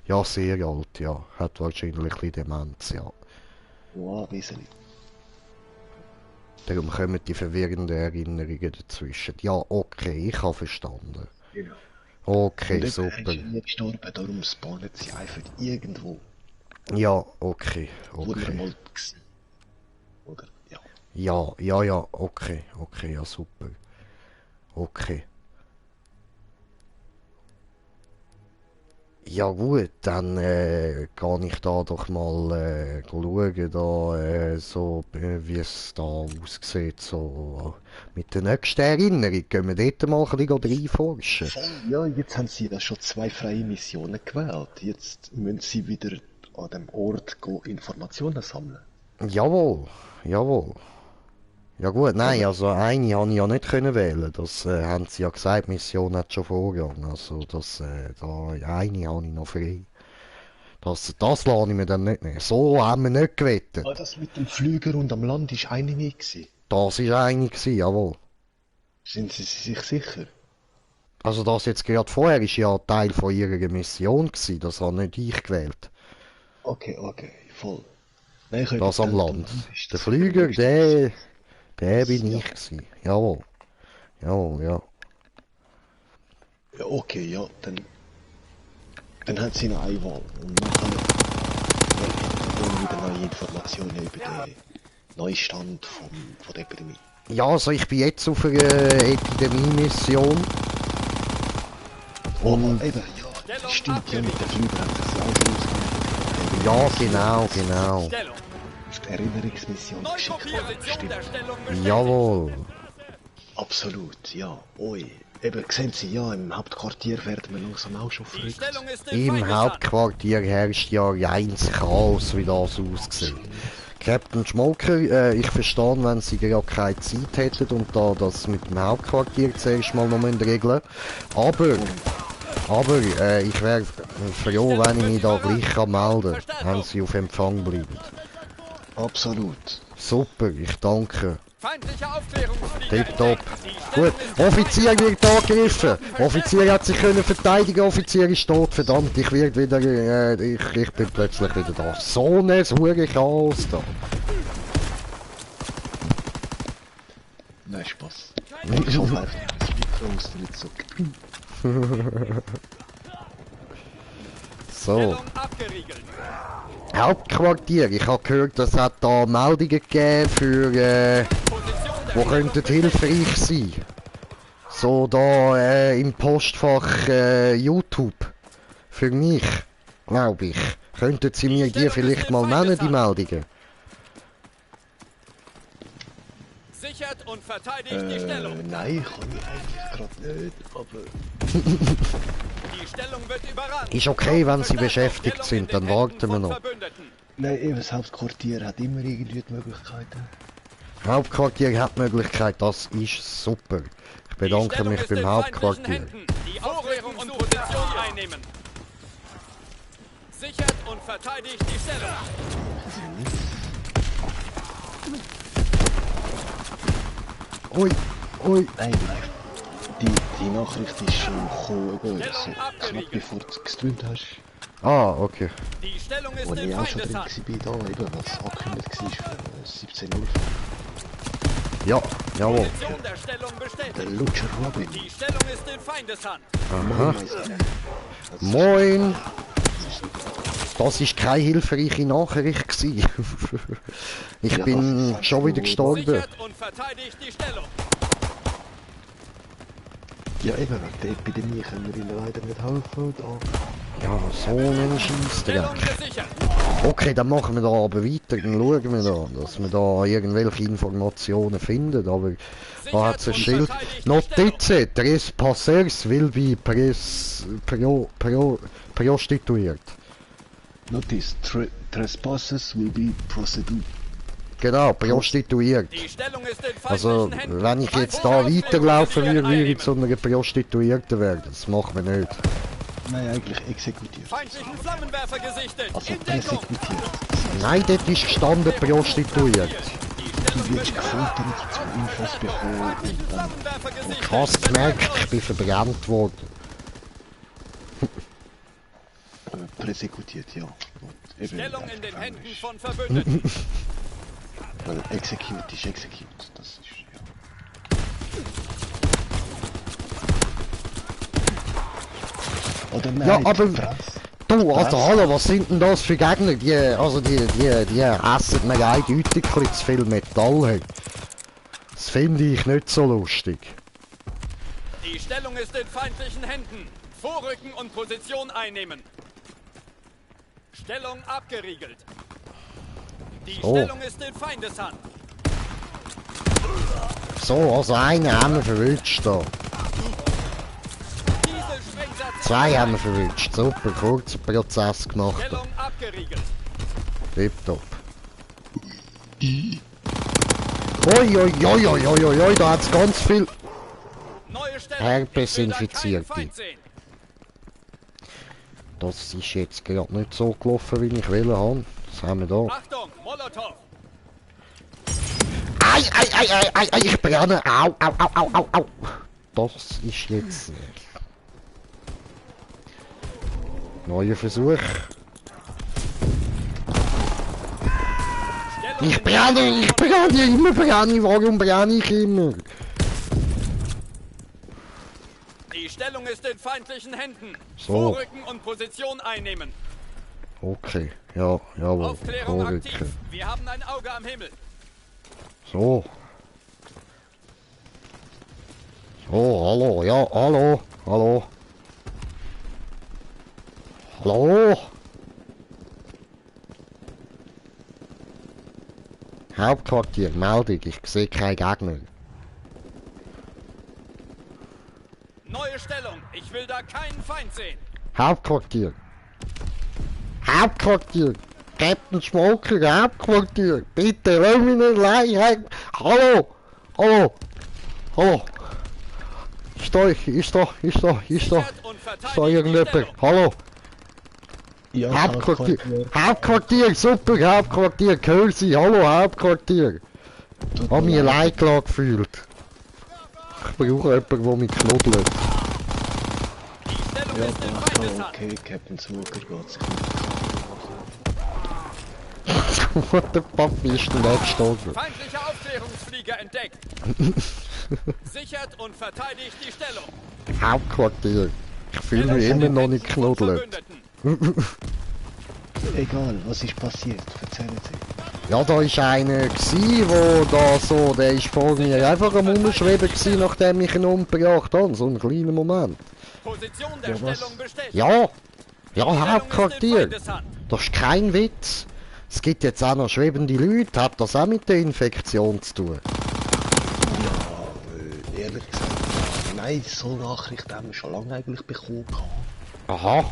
Ja, sehr alt, ja. Hat wahrscheinlich ein bisschen Demenz, ja.
Ja, wesentlich.
Darum kommen die verwirrenden Erinnerungen dazwischen. Ja, okay, ich habe verstanden.
Genau.
Okay,
Und eben,
super.
er ist nie gestorben, darum spawnen sie einfach irgendwo,
Ja, okay,
wo er
okay.
mal gewesen. Oder, ja.
Ja, ja, ja, okay, okay, ja, super. Okay. Ja gut, dann kann ich da doch mal schauen, da, so, wie es da aussieht, so mit der nächsten Erinnerung. Gehen wir dort mal ein bisschen reinforschen.
Ja, jetzt haben sie ja schon 2 freie Missionen gewählt. Jetzt müssen sie wieder an dem Ort gehen, Informationen sammeln.
Jawohl, jawohl. Ja gut, nein, also eine habe ich ja nicht können wählen. Das haben sie ja gesagt, die Mission hat schon Vorrang. Also das, da, eine habe ich noch frei. Das lasse ich mir dann nicht nehmen. So haben wir nicht gewettet.
Ah, das mit dem Flüger und am Land ist eine mehr gewesen.
Das war eine gewesen, jawohl.
Sind Sie sich sicher?
Also das jetzt gerade vorher ist ja Teil von ihrer Mission gewesen. Das habe nicht ich gewählt.
Okay, voll. Nein, ich hätte
Das am
gedacht,
Land.
ist
Der
das-
Flüger, der bin ich gewesen. Jawohl. Jawohl, ja.
Ja, okay, ja, dann hat sie noch eine Wahl. Und nachher wollen wieder neue Informationen über den Neustand von der Epidemie.
Ja, also ich bin jetzt auf einer Epidemie-Mission. Und
Eben, ja, das stimmt ja mit der Flüger, hat sich auch schon
ja, genau.
Stellung.
auf die Erinnerungsmission geschickt.
Position
Stimmt.
der Stellung bestätigt.
Jawohl.
Absolut, ja. Oi. Eben, sehen Sie, ja, im Hauptquartier werden wir langsam auch schon
Die
verrückt.
Stellung ist in
Im
Feindeshand.
Hauptquartier herrscht ja ein Chaos, wie das aussieht. Captain Schmolker, ich verstehe, wenn Sie gerade keine Zeit hätten und da das mit dem Hauptquartier zuerst mal noch regeln. Aber ich wäre froh, wenn ich mich da gleich melden kann, wenn Sie auf Empfang bleiben.
Absolut.
Super, ich danke.
Feindliche Aufklärungsflieger
Tipptopp.
entdeckt. Die
Gut,
Stellung ist
Offizier wird angegriffen. Offizier hat sich können verteidigen, Offizier ist tot. Verdammt, ich werde wieder, ich bin plötzlich wieder da. So ein hure Chaos da.
Nein, Spaß. Ich hoffe einfach, dass die Jungs nicht so.
So,
Stellung abgeriegelt.
Hauptquartier. Ich habe gehört, es hat da Meldungen gegeben für,
Position der
wo könnten hilfreich sein. So da im Postfach YouTube. Für mich, glaube ich. Könnten Sie mir die vielleicht mal nennen, die Meldungen?
sichert und verteidigt die Stellung.
Nein, kann ich eigentlich gerade nicht, aber.
Die Stellung wird überrannt.
Ist okay, wenn Sie
Verstärkung.
beschäftigt
Stellung
sind,
in den
dann warten
Händen
wir
von
noch.
Verbündeten.
Nein, eben, das Hauptquartier hat immer irgendwie die Möglichkeiten.
Hauptquartier hat Möglichkeit, das ist super. Ich
Die
bedanke
Stellung
mich
ist
beim
in
Hauptquartier.
feindlichen Händen. Die Aufklärung und Position einnehmen. Sichert und verteidigt die Stellung.
Ui, ui.
Nein, die Nachricht ist schon gekommen, eben, so knapp bevor du es gestreamt hast.
Ah, okay.
Die Stellung ist
Wo
in
ich auch schon drin
Feindeshand.
war, da, eben, was angekündigt war für 17 Uhr.
Ja, jawohl.
Position der Stellung
Der
bestätigt.
Lutscher Robin.
Die Stellung ist in Feindeshand.
Aha. Moin. Das ist keine hilfreiche Nachricht gewesen. Ich
Ja,
bin
das ist
schon wieder
so.
gestorben.
Sichert und verteidigt die Stellung.
Ja, eben, wegen der Epidemie können wir ihnen leider nicht helfen. Da.
Ja, so ein Scheissdreck.
Stellung gesichert.
Okay, dann machen wir da aber weiter, dann schauen wir da, dass wir da irgendwelche Informationen finden, aber da hat es ein Schild. Notize, Trespasseurs will be prostituiert.
Notice, trespassers will be procedured.
Genau, prostituiert.
Die Stellung ist in
Also,
feindlichen Händen.
wenn ich jetzt da weiterlaufen würde, würde ich zu einer Prostituierten werden. Das machen wir nicht.
Nein, eigentlich exekutiert.
Feindlichen Flammenwerfer gesichtet.
Also
In Deckung.
persekutiert.
Nein, dort ist gestanden prostituiert.
Die
Du
Stellung
wirst
wird
gefoltert, zum Infos bekommen
feindlichen
und dann
Flammenwerfer gesichtet.
Ich habe es gemerkt, ich bin verbrannt worden.
persekutiert, ja. Und eben,
Stellung in den
auf
Händen
Englisch.
von Verbündeten.
Weil execute ist execute. Das ist, ja. Oder nein,
Ja, aber-
Press.
Du, also hallo, was sind denn das für Gegner? Die essen mir eindeutig ein bisschen zu viel Metall. Hey. Das finde ich nicht so lustig.
Die Stellung ist in feindlichen Händen. Vorrücken und Position einnehmen. Stellung abgeriegelt. Die
So.
Stellung ist in Feindeshand.
So, also einen haben wir verwünscht da.
Dieselsprengsatz.
Zwei haben wir verwünscht. Super, kurzer Prozess gemacht.
Stellung abgeriegelt.
Tipptopp. Oi, oi, oi, oi, oi, oi, oi, da hat's ganz viel.
Neue Stellung.
Herpesinfizierte.
Ich will da keinen Feind sehen.
Das ist jetzt gerade nicht so gelaufen, wie ich will haben. Was haben wir da?
Achtung, Molotow.
Ei, ei, ei, ei, ei, ei, ich brenne. Au, au, au, au, au, au. Das ist jetzt... Neuer Versuch.
Stellung
Ich brenne, immer brenne. Warum brenne ich immer?
Die Stellung ist in feindlichen Händen.
So.
Vorrücken und Position einnehmen.
Okay, ja, jawohl.
Aufklärung aktiv.
Vorrücken.
Wir haben ein Auge am Himmel.
So. So, hallo, ja, hallo, hallo. Hallo? Hauptquartier, Meldung, ich sehe keinen Gegner.
Neue Stellung. Ich will da keinen Feind sehen.
Hauptquartier. Hauptquartier. Captain Smoker, Hauptquartier. Bitte, lass mich nicht allein. Hallo? Hallo? Hallo? Ist da
Sichert und
Ist da
verteidigt die
irgendjemand?
Stellung.
Hallo?
Ja,
Hauptquartier. Hauptquartier, super, Hauptquartier, hören Sie, hallo Hauptquartier.
Tut
Hab mich
mir leid.
allein gelassen gefühlt. Ich brauche jemanden, der mich knuddelt.
Die Stellung
Ja,
ist in
passt
Feindeshand.
okay, Captain Smoker geht sich
What the fuck, wie ist denn der gestorben?
Feindlicher Aufklärungsflieger entdeckt. Sichert und verteidigt die Stellung.
Hauptquartier. Ich fühle mich immer noch nicht knuddelt.
Egal, was ist passiert? Erzählen Sie.
Ja, da war einer gsi, wo da so, der ist vor mir einfach am Umschweben gsi, nachdem ich ihn umgebracht habe. So ein kleiner Moment.
Position der
Ja, was?
Stellung bestätigt.
Ja, ja,
Stellung ist in
Hauptquartier.
Feindeshand.
Das ist kein Witz. Es gibt jetzt auch noch schwebende Leute. Hat das auch mit der Infektion zu tun?
Ja, ehrlich gesagt, nein, so Nachrichten haben wir schon lange eigentlich bekommen.
Aha.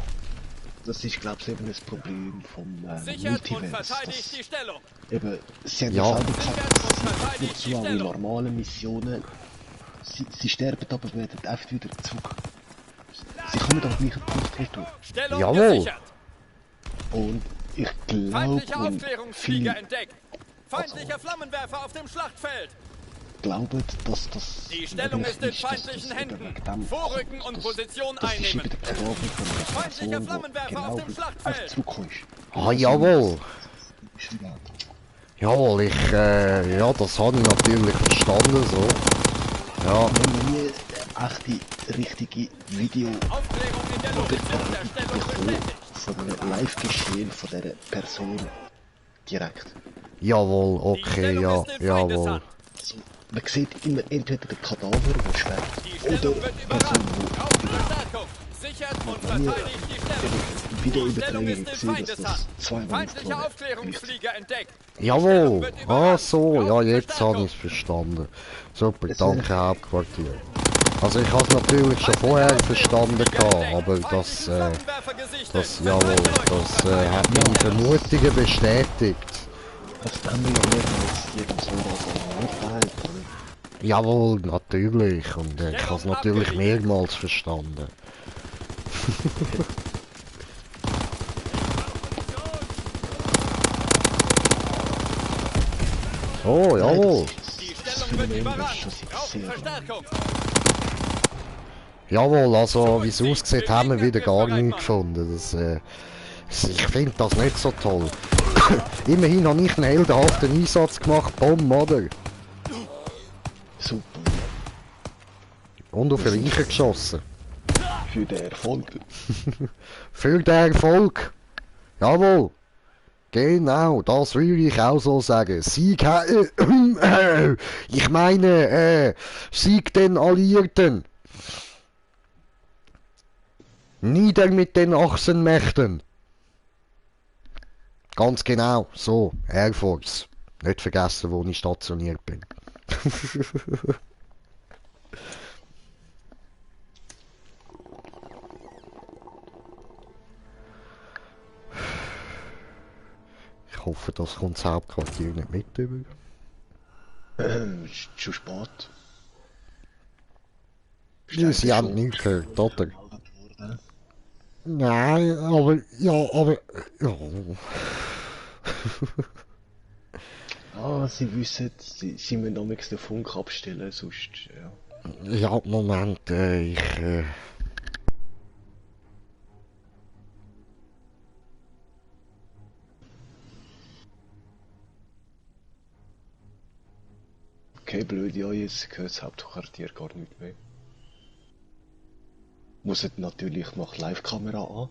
Das ist, glaube ich, eben ein Problem vom
Sichert und
Multiverse.
verteidigt die Stellung.
Eben, sie haben
Ja.
ja selber gesagt,
Sichert und
sie
verteidigt die
so alle
Stellung.
normalen Missionen. Sie sterben aber werden einfach wieder zurück. Sie kommen am gleichen Punkt nicht durch.
Stellung
Jawohl.
gesichert.
Und ich glaube,
Feindlicher
und
Aufklärungsflieger
viele
entdeckt. Feindlicher Flammenwerfer auf dem Schlachtfeld.
glauben, dass das...
Die Stellung
möglich
ist in
ist, dass
feindlichen
das eben
Händen.
wegen dem-
Vorrücken und Position
Das ist
einnehmen.
eben der Problem von der
Feindlicher
Person,
Flammenwerfer
die
auf dem
genau
Schlachtfeld.
einfach zurückkommst.
Ah, jawohl.
Ist die Welt.
Jawohl, ja, das habe ich natürlich verstanden, so. Ja,
Wir haben nie echte, richtige Video
Aufklärung in der Luft. Der Stellung
bekommen
bestätigt.
von einem Live-Geschehen von dieser Person direkt.
jawohl,
Die
okay,
Stellung
ja,
ist in
jawohl.
Feindeshand.
Also, man sieht immer entweder den Kadaver, der schwert,
Die
oder
Stellung wird
die Person,
überrannt. Braucht Verstärkung. Sichert und verteidigt die Stellung.
die
Die Stellung
Videoübertragung
ist in
gesehen, dass
Feindeshand.
das zweimal
Feindlicher Aufklärungsflieger entdeckt.
Jawohl, ah so, ja,
Braucht
jetzt habe
Verstärkung.
ich es verstanden. Super,
Das
danke Hauptquartier. Also ich habe es natürlich schon vorher verstanden gehabt, aber das, jawohl, das hat meine Vermutungen bestätigt.
Das haben wir ja mehrmals jedem Soldat mitgeteilt.
Jawohl, natürlich, und ich habe es natürlich mehrmals verstanden. Oh, jawohl.
Die Stellung wird überrannt. Braucht Verstärkung.
Jawohl, also wie es aussieht, haben wir wieder gar nichts gefunden. Ich finde das nicht so toll. Immerhin habe ich einen heldenhaften Einsatz gemacht, Bomb, oder?
Super,
Und auf den Leichen geschossen.
für den Erfolg.
Für den Erfolg. Jawohl. Genau, das würde ich auch so sagen. Sieg, ich meine, Sieg den Alliierten. Nieder mit den Achsenmächten. Ganz genau, so, Air Force. Nicht vergessen, wo ich stationiert bin. Ich hoffe, das kommt das Hauptquartier nicht mit über.
Ist schon spät.
Sie haben nichts gehört, oder?
Gemeldet worden.
Nein, aber, ja, aber, ja.
Ah, sie wissen, sie müssen damals den Funk abstellen, sonst, ja.
Ja, Moment,
Okay, blöd, ja, jetzt gehört das Hauptquartier gar nicht mehr. Muss natürlich noch Live-Kamera an.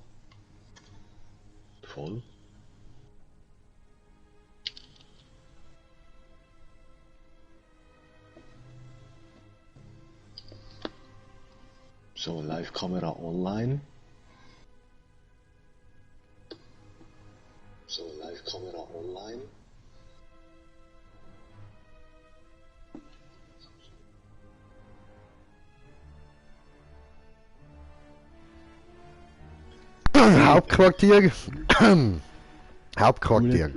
Voll. So, Live-Kamera online. So, Live-Kamera online.
Hauptquartier. Hauptquartier.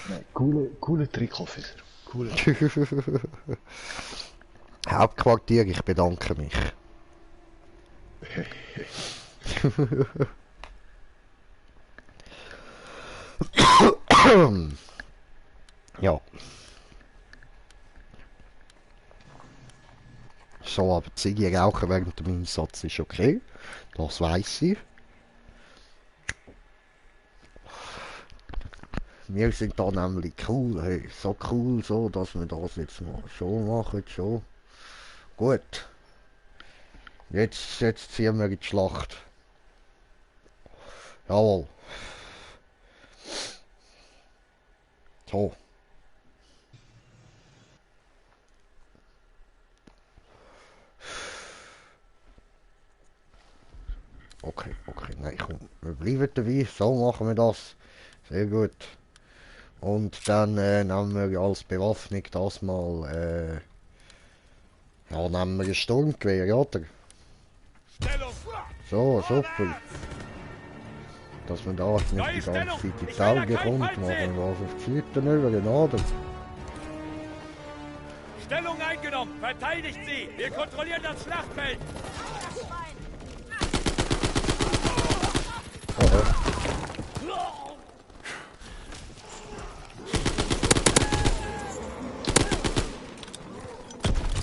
Nein, coole Trick-Officer. Coole.
Hauptquartier, ich bedanke mich. Ja. So, aber Ziege rauchen während dem Einsatz ist okay. Das weiss ich. Wir sind da nämlich cool, hey, so cool, so, dass wir das jetzt mal schon machen, schon. Gut. Jetzt ziehen wir in die Schlacht. Jawohl. So. Okay, nein, komm, wir bleiben dabei, so machen wir das. Sehr gut. Und dann nehmen wir als Bewaffnung das mal, ja, nehmen wir ein Sturmgewehr, oder? So, super. Dass man da nicht die ganze Zeit in die Augen kommt, machen wir was auf die Seite rüber, oder?
Stellung eingenommen! Verteidigt sie! Wir kontrollieren das Schlachtfeld!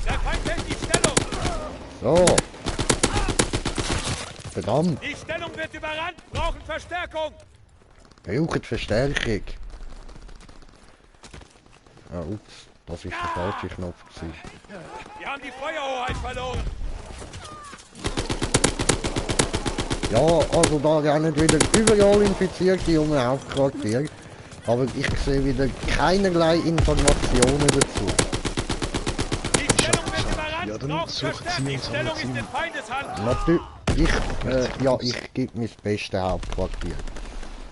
Der Feind hält die Stellung!
So. Verdammt.
Die Stellung wird überrannt! Brauchen Verstärkung!
Braucht Verstärkung. Ah, ups. Das ist der falsche Knopf gewesen.
Wir haben die Feuerhoheit verloren!
Ja, also da rennen wieder überall Infizierte um ein Hauptquartier. Aber ich sehe wieder keinerlei Informationen dazu.
Die Stellung wird überrannt!
Ja, dann
Brauchen
suchen
Verstärkung!
Sie
Die
uns
Stellung
alle
ist in Feindeshand!
Natürlich, ich gebe mir das beste Hauptquartier.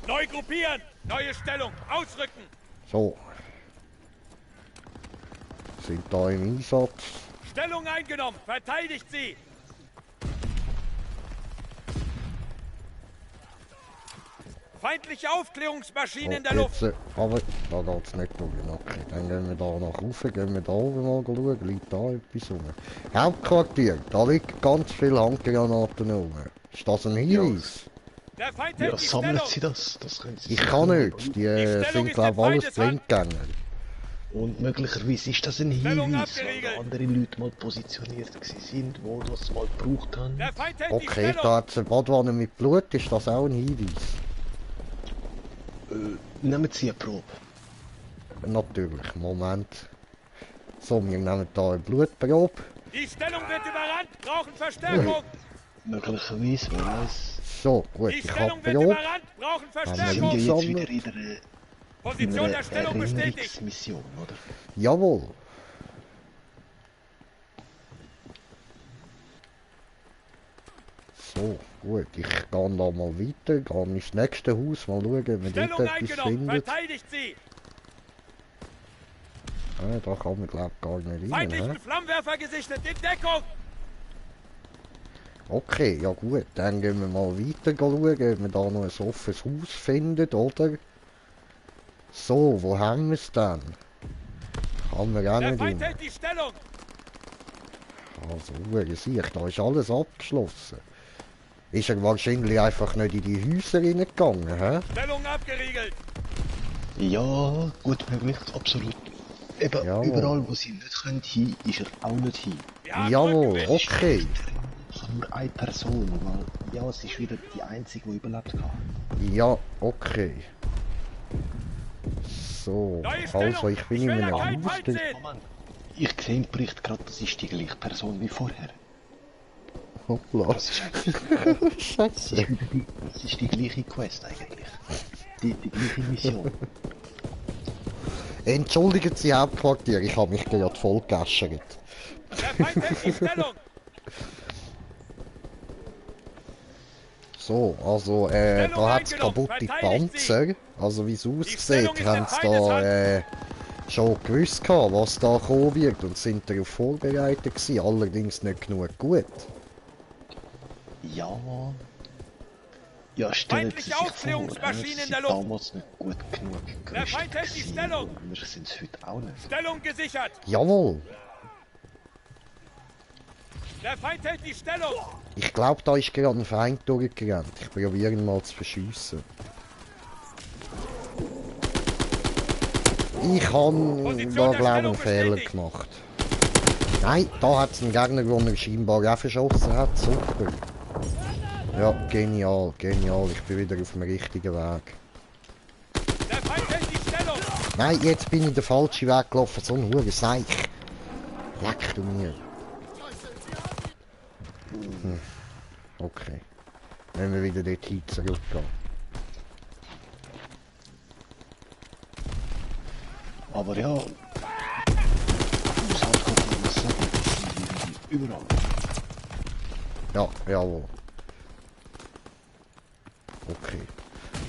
Neu gruppieren! Neue Stellung! Ausrücken!
So. Sind da im Einsatz.
Stellung eingenommen! Verteidigt sie! Feindliche Aufklärungsmaschinen in der Luft!
Jetzt, aber da geht's nicht durch. Okay, dann gehen wir da nach rauf, gehen wir da oben mal schauen, liegt da etwas rum. Hauptquartier, da liegen ganz viele Handgranaten rum. Ist das ein Hinweis?
Der Feind
Ja,
hält die
sammeln
Stellung!
Sie das? Das können Sie
Ich
sicher
kann
machen.
nicht, die
Stellung
sind
ist
glaube
in
alles
Feindeshand.
Blindgänger.
Und möglicherweise ist das ein
Stellung
Hinweis, weil
abgeriegelt.
da andere Leute mal positioniert sind, wo das mal gebraucht haben.
Der Feind hält die
Okay,
Stellung!
da hat es eine Badwanne mit Blut, ist das auch ein Hinweis?
Nehmen Sie eine Probe.
Natürlich, Moment. So, wir nehmen da eine Blutprobe.
Die Stellung wird überrannt! Brauchen Verstärkung!
Möglicherweise, wer weiß.
So, gut,
Die
ich habe
Stellung wird
Probe.
überrannt! Brauchen
Sie sind
Verstärkung!
ja jetzt
Sammler.
wieder in
Position der
einer
Stellung bestätigt!
Erinnerungsmission, oder?
Jawohl. So, gut, ich gehe da mal weiter, gehe ins nächste Haus, mal schauen, ob wir dort
Stellung
etwas
eingenommen!
finden.
Verteidigt sie!
Ah, da kann man glaube ich gar nicht rein.
Feindlichen
He?
Flammenwerfer gesichtet! In Deckung!
Okay, ja gut, dann gehen wir mal weiter schauen, ob wir da noch ein offenes Haus finden, oder? So, wo haben wir es denn? Kann man auch
Der
nicht
Feind
rein.
hält die Stellung!
Also, siehst da ist alles abgeschlossen. Ist er wahrscheinlich einfach nicht in die Häuser reingegangen, hä?
Stellung abgeriegelt!
Ja, gut möglich, absolut. Eben,
Jawohl.
überall wo Sie nicht können hin, ist er auch nicht hin.
Wir haben
Jawohl,
Rückenwind.
okay.
Ich habe nur eine Person, weil ja, es ist wieder die einzige, die überlebt hat.
Ja, okay. So,
Neue Stellung.
also ich bin
Ich
in
will
einem
da keinen
Haus.
Feind sehen.
Moment, ich sehe im Bericht gerade, das ist die gleiche Person wie vorher.
Hoppla.
Das ist eigentlich...
Scheiße.
Das ist die gleiche Quest eigentlich. Die gleiche Mission.
Entschuldigen Sie, Hauptquartier, ich habe mich gerade voll geäschert.
Der Feind hält die Stellung.
So, also,
Stellung
da hat es
eingenommen.
kaputte
Verteidigt
Panzer. Also, wie es aussieht,
Stellung ist
haben
in
sie
Feindeshand.
da schon gewusst gehabt, was da kommen wird und sind darauf vorbereitet gewesen. Allerdings nicht genug gut.
Ja... Ja, stellen Sie
Feindliche
sich vor,
Aufklärungsmaschinen
sie
in
sind
der Luft.
damals nicht gut genug
Der Feind hält die
gewesen
Stellung.
und wir sind es heute auch nicht.
Stellung gesichert.
Jawohl.
Der Feind hält die Stellung.
Ich glaube, da ist gerade ein Feind durchgerannt. Ich probiere ihn mal zu verschiessen. Ich habe
Position
da
der
glaube
Stellung
einen Fehler
bestätigt.
gemacht. Nein, da hat es einen Gegner, den er scheinbar auch verschossen hat. Super. Ja, genial, genial. Ich bin wieder auf dem richtigen Weg.
Der Feind hält die Stellung.
Nein, jetzt bin ich den falschen Weg gelaufen. So ein Hure Seich. Leck du mir. Okay. Wenn wir wieder dorthin zurückgehen.
Aber ja... Ich muss halt gucken, was sagen, die sind irgendwie überall.
Ja, jawohl. Okay.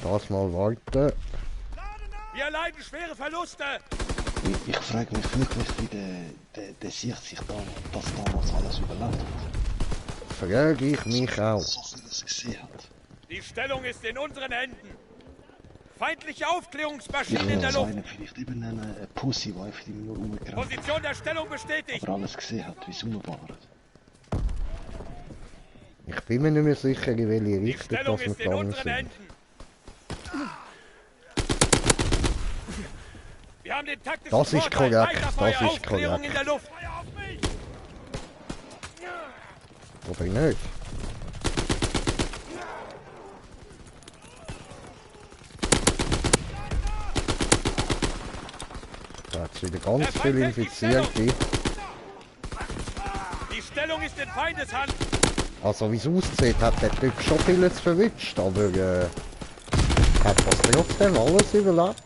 Das mal warten.
Wir erleiden schwere Verluste.
Ich frage mich wirklich, wie der Sieg sich das damals alles überlebt hat.
Frage ich mich auch.
So vieles gesehen hat.
Die Stellung ist in unseren Händen. Feindliche Aufklärungsmaschinen
Ich
in der
würde
Luft.
einen vielleicht eben eine Pussy, die einfach immer nur rumgerannt hat,
Position der Stellung bestätigt.
aber alles gesehen hat, wie es umgeballert.
Ich bin mir nicht mehr sicher, in welche
Die
Richtung
Stellung
das wir
ist in
gegangen
unseren
sind.
Händen. Wir haben den taktischen
Das ist
Vorteil.
korrekt,
Weiterfeuer,
das ist
Aufklärung
korrekt.
in der Luft. Feuer auf mich.
Oder nicht? Da hat es wieder ganz
Der Feind
viele
hält die
Infizierte.
Die Stellung ist in Feindeshand.
Also wie es aussieht, hat der Typ schon vieles verwünscht, aber hat das trotzdem alles überlebt.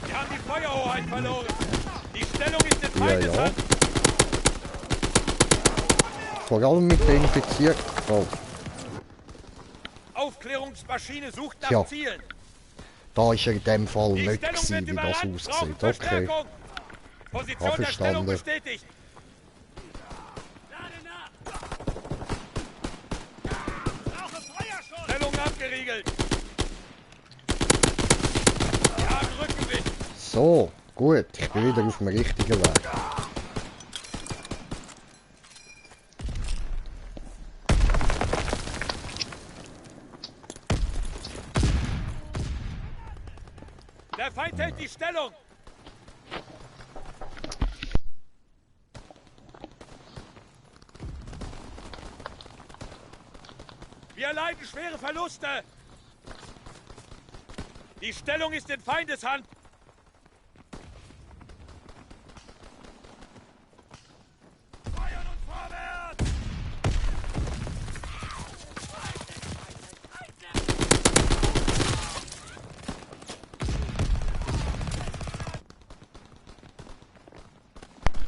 Wir haben die Feuerhoheit verloren. Die Stellung ist in
Ja,
Feindeshand.
Vor allem mit den Infizierten. Oh,
Aufklärungsmaschine sucht nach
Tja.
Zielen.
da ist er in dem Fall
Die
nicht
Stellung
gewesen,
wird
wie das
überrannt. Brauchen
aussieht. Okay.
Verstärkung. Position der Stellung
verstanden.
bestätigt. Stellung abgeriegelt. Wir haben Rückenwind.
So, gut, ich bin wieder auf dem richtigen Weg.
Der Feind hält die Stellung. Wir erleiden schwere Verluste. Die Stellung ist in Feindeshand. Feuern und vorwärts!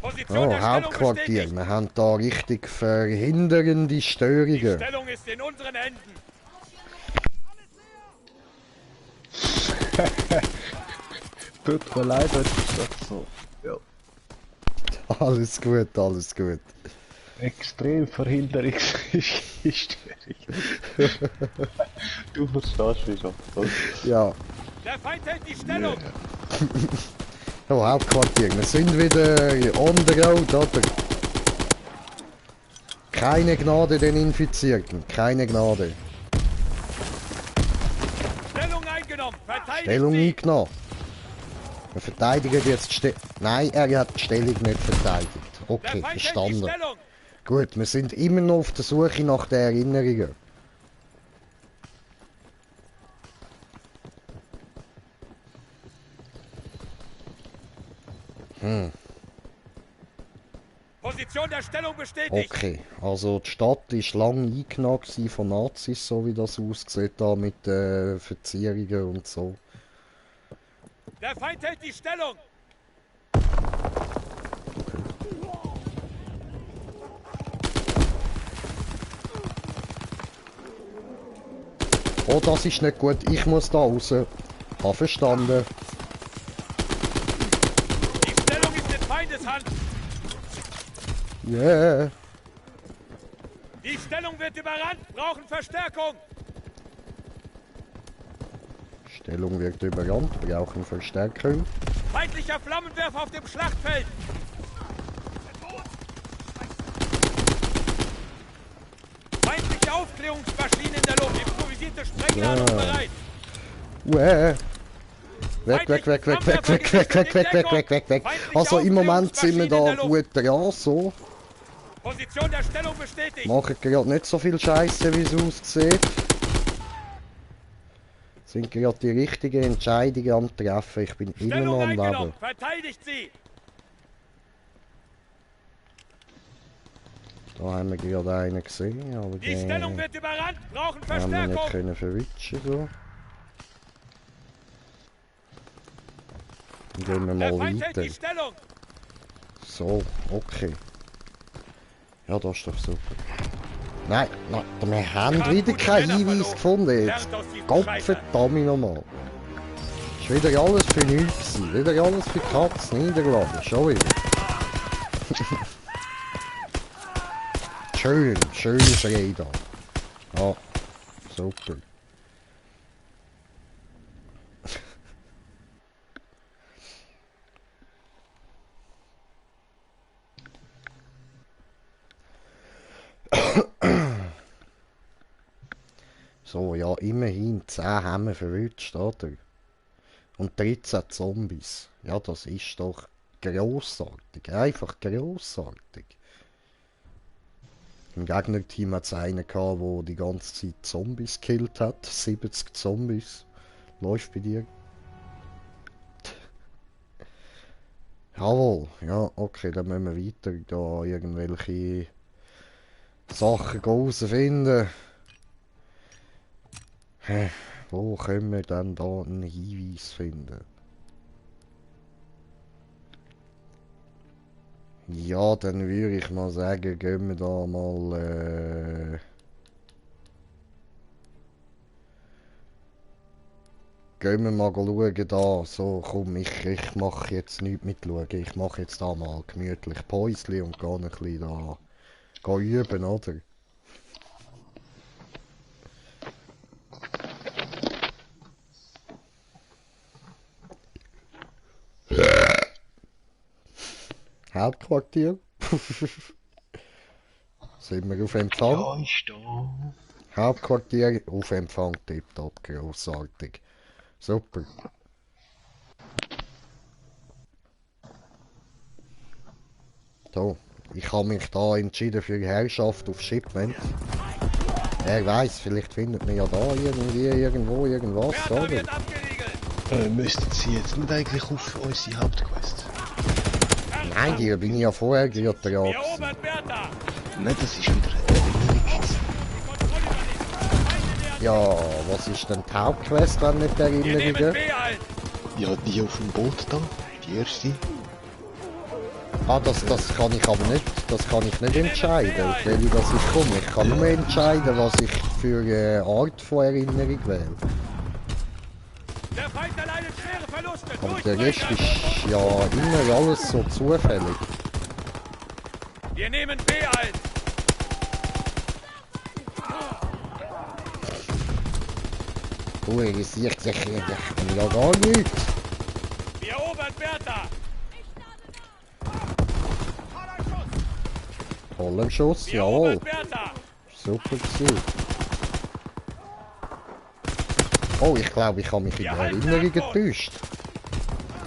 Position
Oh,
der Stellung
Hauptquartier,
bestätigt.
wir haben da richtig verhindernde
Die
Störungen.
Stellung ist in unseren Händen.
Tut mir leid, das ist doch so. Ja.
Alles gut, alles gut.
Extrem Verhinderungshysterie. Du verstehst mich schon.
Ja,
Der Feind hält die Stellung.
oh, Hauptquartier, wir sind wieder on the road, oder? Keine Gnade den Infizierten, keine Gnade.
Stellung eingenommen. Verteidigt
Stellung
sie.
eingenommen. Wir verteidigen jetzt Nein, er hat die Stellung nicht verteidigt.
Der
Okay,
Feind hält die
verstanden.
Stellung.
Gut, wir sind immer noch auf der Suche nach den Erinnerungen.
Position der Stellung bestätigt.
Okay, also die Stadt war lange eingenommen von Nazis, so wie das aussieht, da mit Verzierungen und so.
Der Feind hält die Stellung.
Oh, das ist nicht gut, ich muss da raus. Hab verstanden.
Die Stellung ist in Feindeshand.
Yeah.
Die Stellung wird überrannt. Brauchen Verstärkung.
Stellung wird überrannt, brauchen Verstärkung.
Feindlicher Flammenwerfer auf dem Schlachtfeld. Feindliche Aufklärungsmaschine in der Luft. Improvisierte Sprengladung bereit.
Weg, weg, weg, weg, weg, weg, weg, weg, weg, weg, weg, weg, weg. Also im Moment sind wir da gut dran, so.
Position der Stellung bestätigt.
Machen gerade nicht so viel Scheiße, wie es aussieht. Sind gerade die richtigen Entscheidungen am Treffen. Ich bin immer noch am Leben.
Verteidigt sie.
Da haben wir gerade einen gesehen, aber
Die Stellung wird überrannt. Brauchen
haben wir
Verstärkung.
nicht können verwitschen, so. Dann gehen wir
Der
mal
Feind hält
weiter.
die Stellung.
So, okay. Ja, das ist doch super. Nein, nein, wir haben wieder keinen Hinweis gefunden jetzt. Gottverdammt nochmal. Ist wieder alles für nichts gewesen. Wieder alles für Katzen niedergeladen. Schon wieder. Schön, schönes Räder. Ja, super. So, ja, immerhin 10 haben wir verwünscht, oder? Und 13 Zombies. Ja, das ist doch grossartig. Einfach grossartig. Im Gegnerteam hat es einen gehabt, der die ganze Zeit Zombies gekillt hat. 70 Zombies. Läuft bei dir? Jawohl, ja, okay, dann müssen wir weiter da irgendwelche Sachen herausfinden. Wo können wir denn da einen Hinweis finden? Ja, dann würde ich mal sagen, gehen wir da mal gehen wir mal schauen da. So, komm, ich mache jetzt nichts mit schauen. Ich mache jetzt da mal gemütlich Päusli und gehe ein bisschen da üben, oder? Hauptquartier. Sind wir auf Empfang?
Ja, ist da.
Hauptquartier auf Empfang, tipptopp, grossartig. Super. So, ich habe mich da entschieden für Herrschaft auf Shipment. Wer weiß, vielleicht findet man ja da irgendwie, irgendwo, irgendwas,
Bertha
oder?
wird abgeriegelt.
Müssten Sie jetzt nicht eigentlich auf unsere Hauptquest?
Nein, die bin ich ja vorher gerade dran.
Wir
gewesen.
erobern Bertha.
Nein, das ist wieder eine Erinnerung.
Die Kontrolle übernehmen. Feinde nähern.
Ja, was ist denn die Hauptquest, wenn nicht
Wir nehmen
Erinnerungen?
B ein.
Ja, die auf dem Boot da. Die erste.
Ah, das kann ich aber nicht, das kann ich nicht entscheiden, auf welche das ich komme. Ich kann nur entscheiden, was ich für eine Art von Erinnerung wähle.
Der Feind erleidet schwere Verluste.
Aber der Rest ist ja immer alles so zufällig.
Wir nehmen B ein.
Du, ihr seht sich ja gar nichts.
Wir erobern Bertha.
Voller Schuss,
Wir
jawohl.
erobern Bertha.
Super gewesen. Oh, ich glaube, ich habe mich in der Erinnerung getäuscht.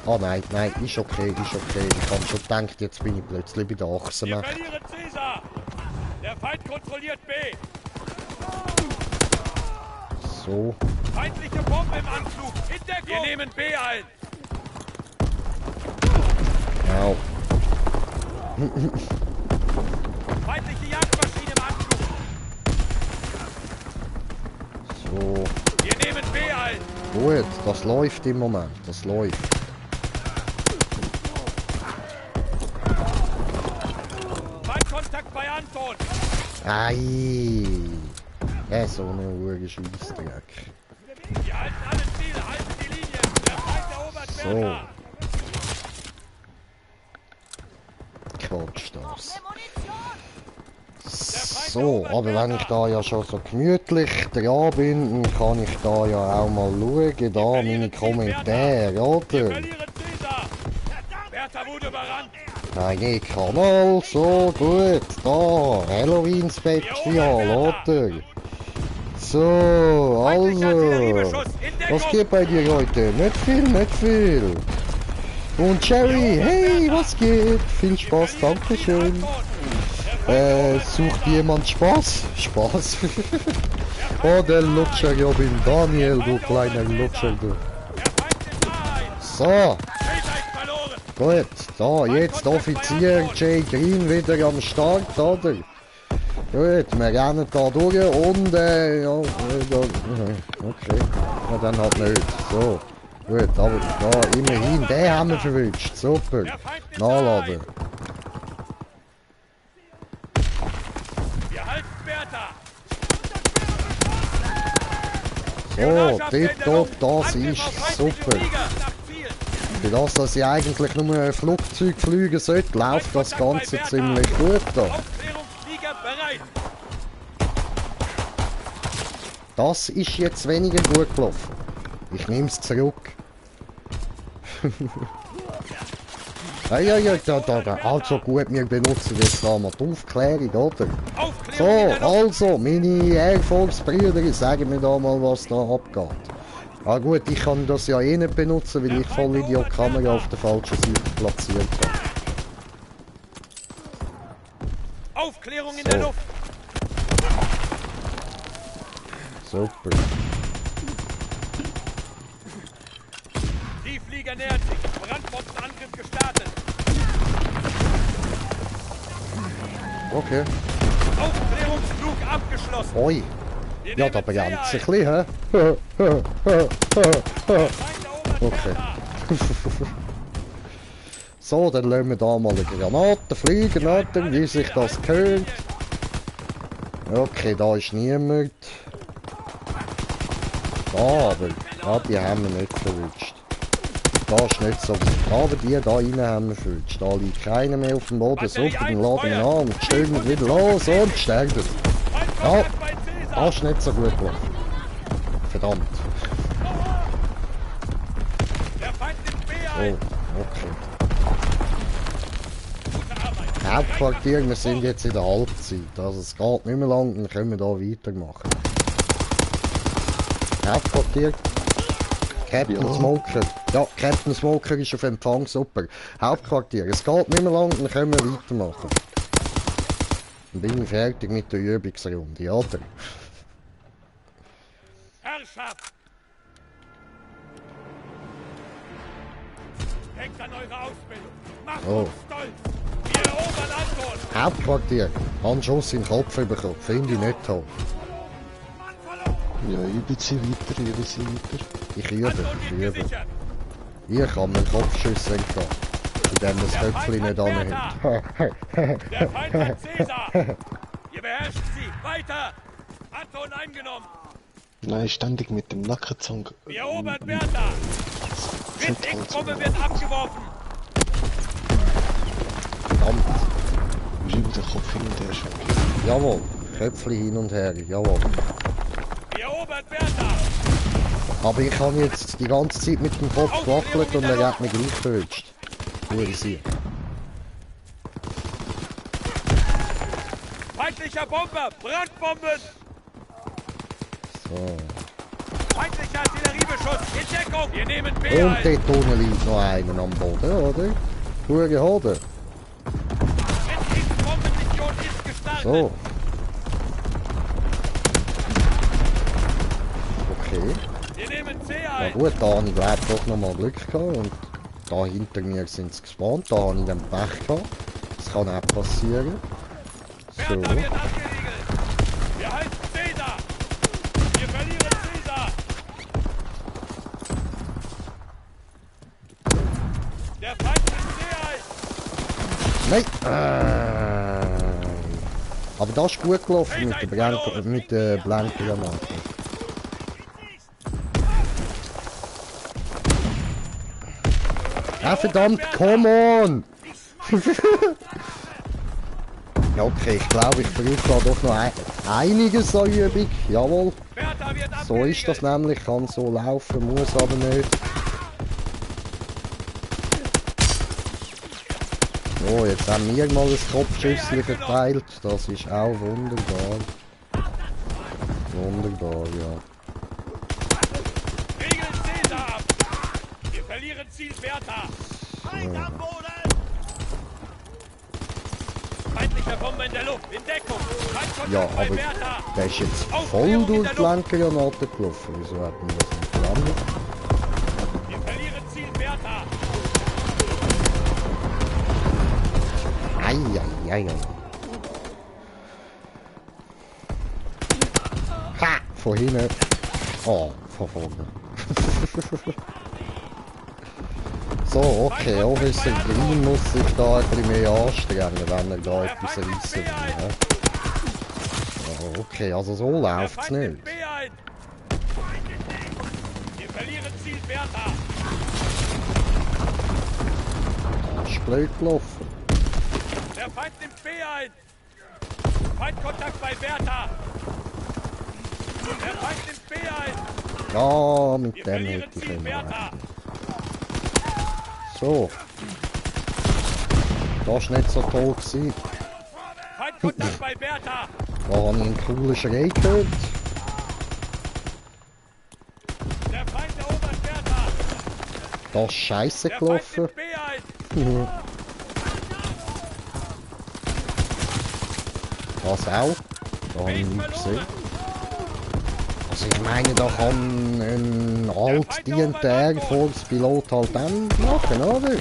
Ah nein, nein, ist okay, ist okay. Ich habe schon gedacht, jetzt bin ich plötzlich bei der
Wir
Achsenmacht.
verlieren Caesar. Der Feind kontrolliert B.
So,
Feindliche Bombe im Anflug. In Deckung. Wir nehmen B ein.
ja.
Feindliche Jagdmaschine im Anflug.
So.
Wir nehmen B ein.
Gut, das läuft im Moment. Das läuft.
Feindkontakt bei Anton.
Ei. Ja, so eine Uhr Scheissdreck.
Wir halten alle Ziele, halten die Linie. Der Feind erobert Bertha.
Quatsch das. So, aber wenn ich da ja schon so gemütlich dran bin, dann kann ich da ja auch mal schauen, da meine Kommentare,
Wir
oder?
verlieren Caesar. Bertha wurde überrannt.
Nein, Kanal, so gut, da, Halloween-Spezial, oder? So,
Feindlicher
also,
Artilleriebeschuss in
was
Deckung.
geht bei dir heute? Nicht viel, nicht viel. Und Jerry, hey, was geht? Viel Spaß, dankeschön. Sucht jemand Spaß? Spaß? Oh, der Lutscher, ja bin Daniel, du kleiner Lutscher, du.
Der Feind ist nahe.
So,
Caesar ist verloren.
gut, da, jetzt Offizier Jay Green wieder am Start, oder? Gut, wir rennen da durch und, ja, okay, ja, dann halt nicht, so. Gut, aber da, immerhin, den haben wir verwünscht, super. Nachladen.
Wir halten Bertha.
So, tipptopp, das ist super. Für das, dass ich eigentlich nur ein Flugzeug fliegen sollte, läuft das Ganze ziemlich gut da.
Aufklärungsflieger bereit.
Das ist jetzt weniger gut gelaufen. Ich nehme es zurück. ja, da. Also gut, wir benutzen jetzt da mal die Aufklärung, oder? So, also, meine Air Force Brüder, sagen mir da mal, was da abgeht. Ah gut, ich kann das ja eh nicht benutzen, weil ich voll die Kamera auf der falschen Seite platziert habe.
Aufklärung in der Luft.
Super.
Die Flieger nähert sich. Brandbombenangriff gestartet.
Okay.
Aufklärungsflug abgeschlossen.
Oi.
Wir
Ja,
nehmen
da brennt
C
sich
ein.
ein bisschen, hä?
Feind erobert
Okay.
Bertha.
So, dann lassen wir da mal eine Granate fliegen, oder? Wie sich das gehört. Okay, da ist niemand. Da aber, ja, die haben wir nicht verwünscht. Da ist nicht so gut. Aber die da rein haben wir verwünscht. Da liegt keiner mehr auf dem Boden. Super, dann laden wir an und stellen wieder los und sterben.
Feindkontakt bei Caesar.
Das ist nicht so gut gelaufen. Verdammt.
Der Feind nimmt B
Oh,
ein.
okay.
Gute Arbeit.
Hauptquartier, wir sind jetzt in der Halbzeit. Also es geht nicht mehr lang, dann können wir da weitermachen. Hauptquartier. Captain
Ja.
Smoker. Ja, Captain Smoker ist auf Empfang, super. Hauptquartier, es geht nicht mehr lang, dann können wir weitermachen. Dann bin ich fertig mit der Übungsrunde, oder?
Herrschaft. Denkt an eure Ausbildung. Macht
Oh.
uns stolz. Wir erobern Anton.
Hauptquartier, einen Schuss in den Kopf bekommen, finde ich nicht toll.
Mann verloren.
Ja, üben Sie weiter, üben Sie weiter.
Ich übe,
Anton
ich
wird
übe.
gesichert.
Hier kann man Kopfschüsse entgehen, indem das Köpfchen nicht anhält.
Der Feind hat Caesar. Ihr beherrscht sie. Weiter. Anton eingenommen.
Nein, ständig mit dem Nackenzang.
Wir erobern Bertha. X-Bombe wird abgeworfen.
Verdammt.
Schieben den Kopf hin und her schwenken.
Jawohl, Köpfchen hin und her, jawohl.
Wir erobern Bertha.
Aber ich habe jetzt die ganze Zeit mit dem Kopf gewackelt und er hat mich gleich verwünscht. Hure sie.
Feindlicher Bomber. Brandbomben.
So.
Feindlicher Artilleriebeschuss. In Deckung. Wir nehmen B
Und
ein.
dort unten liegt noch einer am Boden, oder? Hure Hode.
X-Bombenmission ist gestartet.
So. Okay.
Wir nehmen C
Na
ein.
gut, da habe ich glaube doch noch mal Glück gehabt und da hinter mir sind sie gespawnt, da habe ich dann Pech gehabt. Das kann auch passieren. So.
Bertha wird abgeriegelt. Wir halten Caesar. Wir verlieren Caesar. Der Feind ist Seereich.
Nein! Aber das ist gut gelaufen mit der Blankgranate. Ah, verdammt, come on! Ja, okay, ich glaube, ich brauche da doch noch einiges an Übung. Jawohl,
Bertha wird
so ist das
abgeriegelt.
nämlich. Kann so laufen, muss aber nicht. So, jetzt haben wir mal ein Kopfschüssel verteilt. Das ist auch wunderbar. Wunderbar, ja.
Regeln Caesar ab. Wir verlieren Ziel Bertha. Feind am Boden. Feindlicher Bomber in der Luft. In Deckung. Feindkontakt
Ja,
bei
aber
Bertha.
der ist jetzt voll durch die Blankgranate gelaufen. Wieso hat man das nicht gelandet?
Wir verlieren Ziel Bertha.
Eieiei. Ha! Von hinten. Oh, von vorne. So, okay, Officer Green muss sich da ein bisschen mehr anstrengen, wenn er da etwas reissen will. Ja. Ja, okay, also so
Der
läuft's
Feind
nicht.
nimmt B ein. Wir verlieren Ziel Bertha.
Das ist blöd gelaufen.
Der Feind nimmt B ein. Feindkontakt bei Bertha. Der Feind nimmt B ein.
Ja, mit
Wir
dem
verlieren
hätte ich
Ziel
immer
Bertha.
So. Das war nicht so toll gewesen.
Feindkontakt bei Bertha.
Da habe ich einen coolen Schrei gehört.
Der Feind erobert Bertha.
Das ist scheisse
Der Feind
gelaufen.
nimmt B ein.
Das auch. Da habe ich
B
nichts gesehen.
verloren.
Also ich meine, da kann ein altdienter Volkspilot halt dann machen, oder?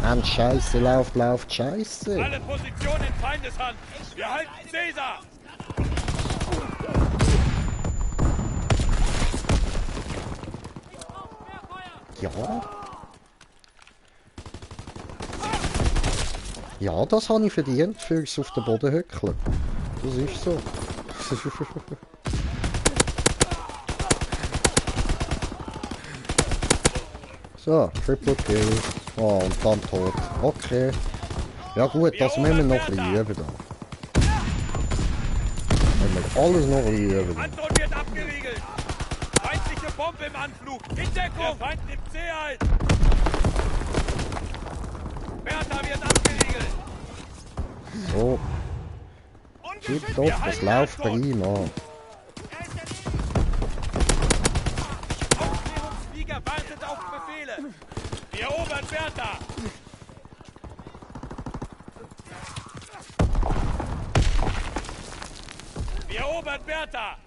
Wenn Scheiße läuft, läuft Scheiße.
Alle Positionen in Feindeshand. Wir halten Caesar.
Ja. Ja, das habe ich verdient, fürs auf den Boden hückeln. Das ist so. So, Triple Kill. Oh, und dann tot. Okay. Ja gut, das müssen wir noch ein bisschen üben da. Müssen wir alles noch ein bisschen üben.
Anton wird abgeriegelt. Feindliche Bombe im Anflug. In Deckung. Der Feind nimmt C ein. Bertha wird abgeriegelt.
So, tipptopp, das läuft prima.
Aufklärungsflieger wartet auf Befehle. Wir erobern Bertha. Wir erobern Bertha.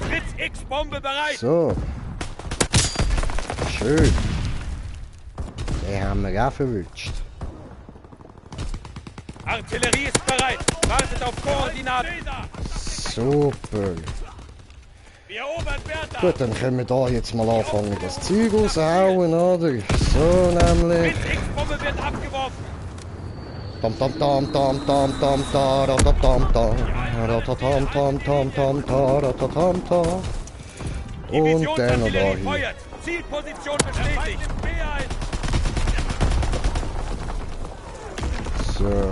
Fritz X-Bombe bereit.
So. Schön. Den haben wir auch verwünscht.
Artillerie ist bereit. Wartet auf Koordinaten.
Super.
Wir erobern Bertha.
Gut, dann können wir da jetzt mal anfangen, das Zeug raushauen, oder? So nämlich.
Fritz X-Bombe wird abgeworfen.
Tam tam tam tam tam tam ta ra ta tam tam ra ta tam tam tam tam ta ra ta tam ta. Und dann noch
Divisionsartillerie
dahin.
feuert. Zielposition bestätigt.
So.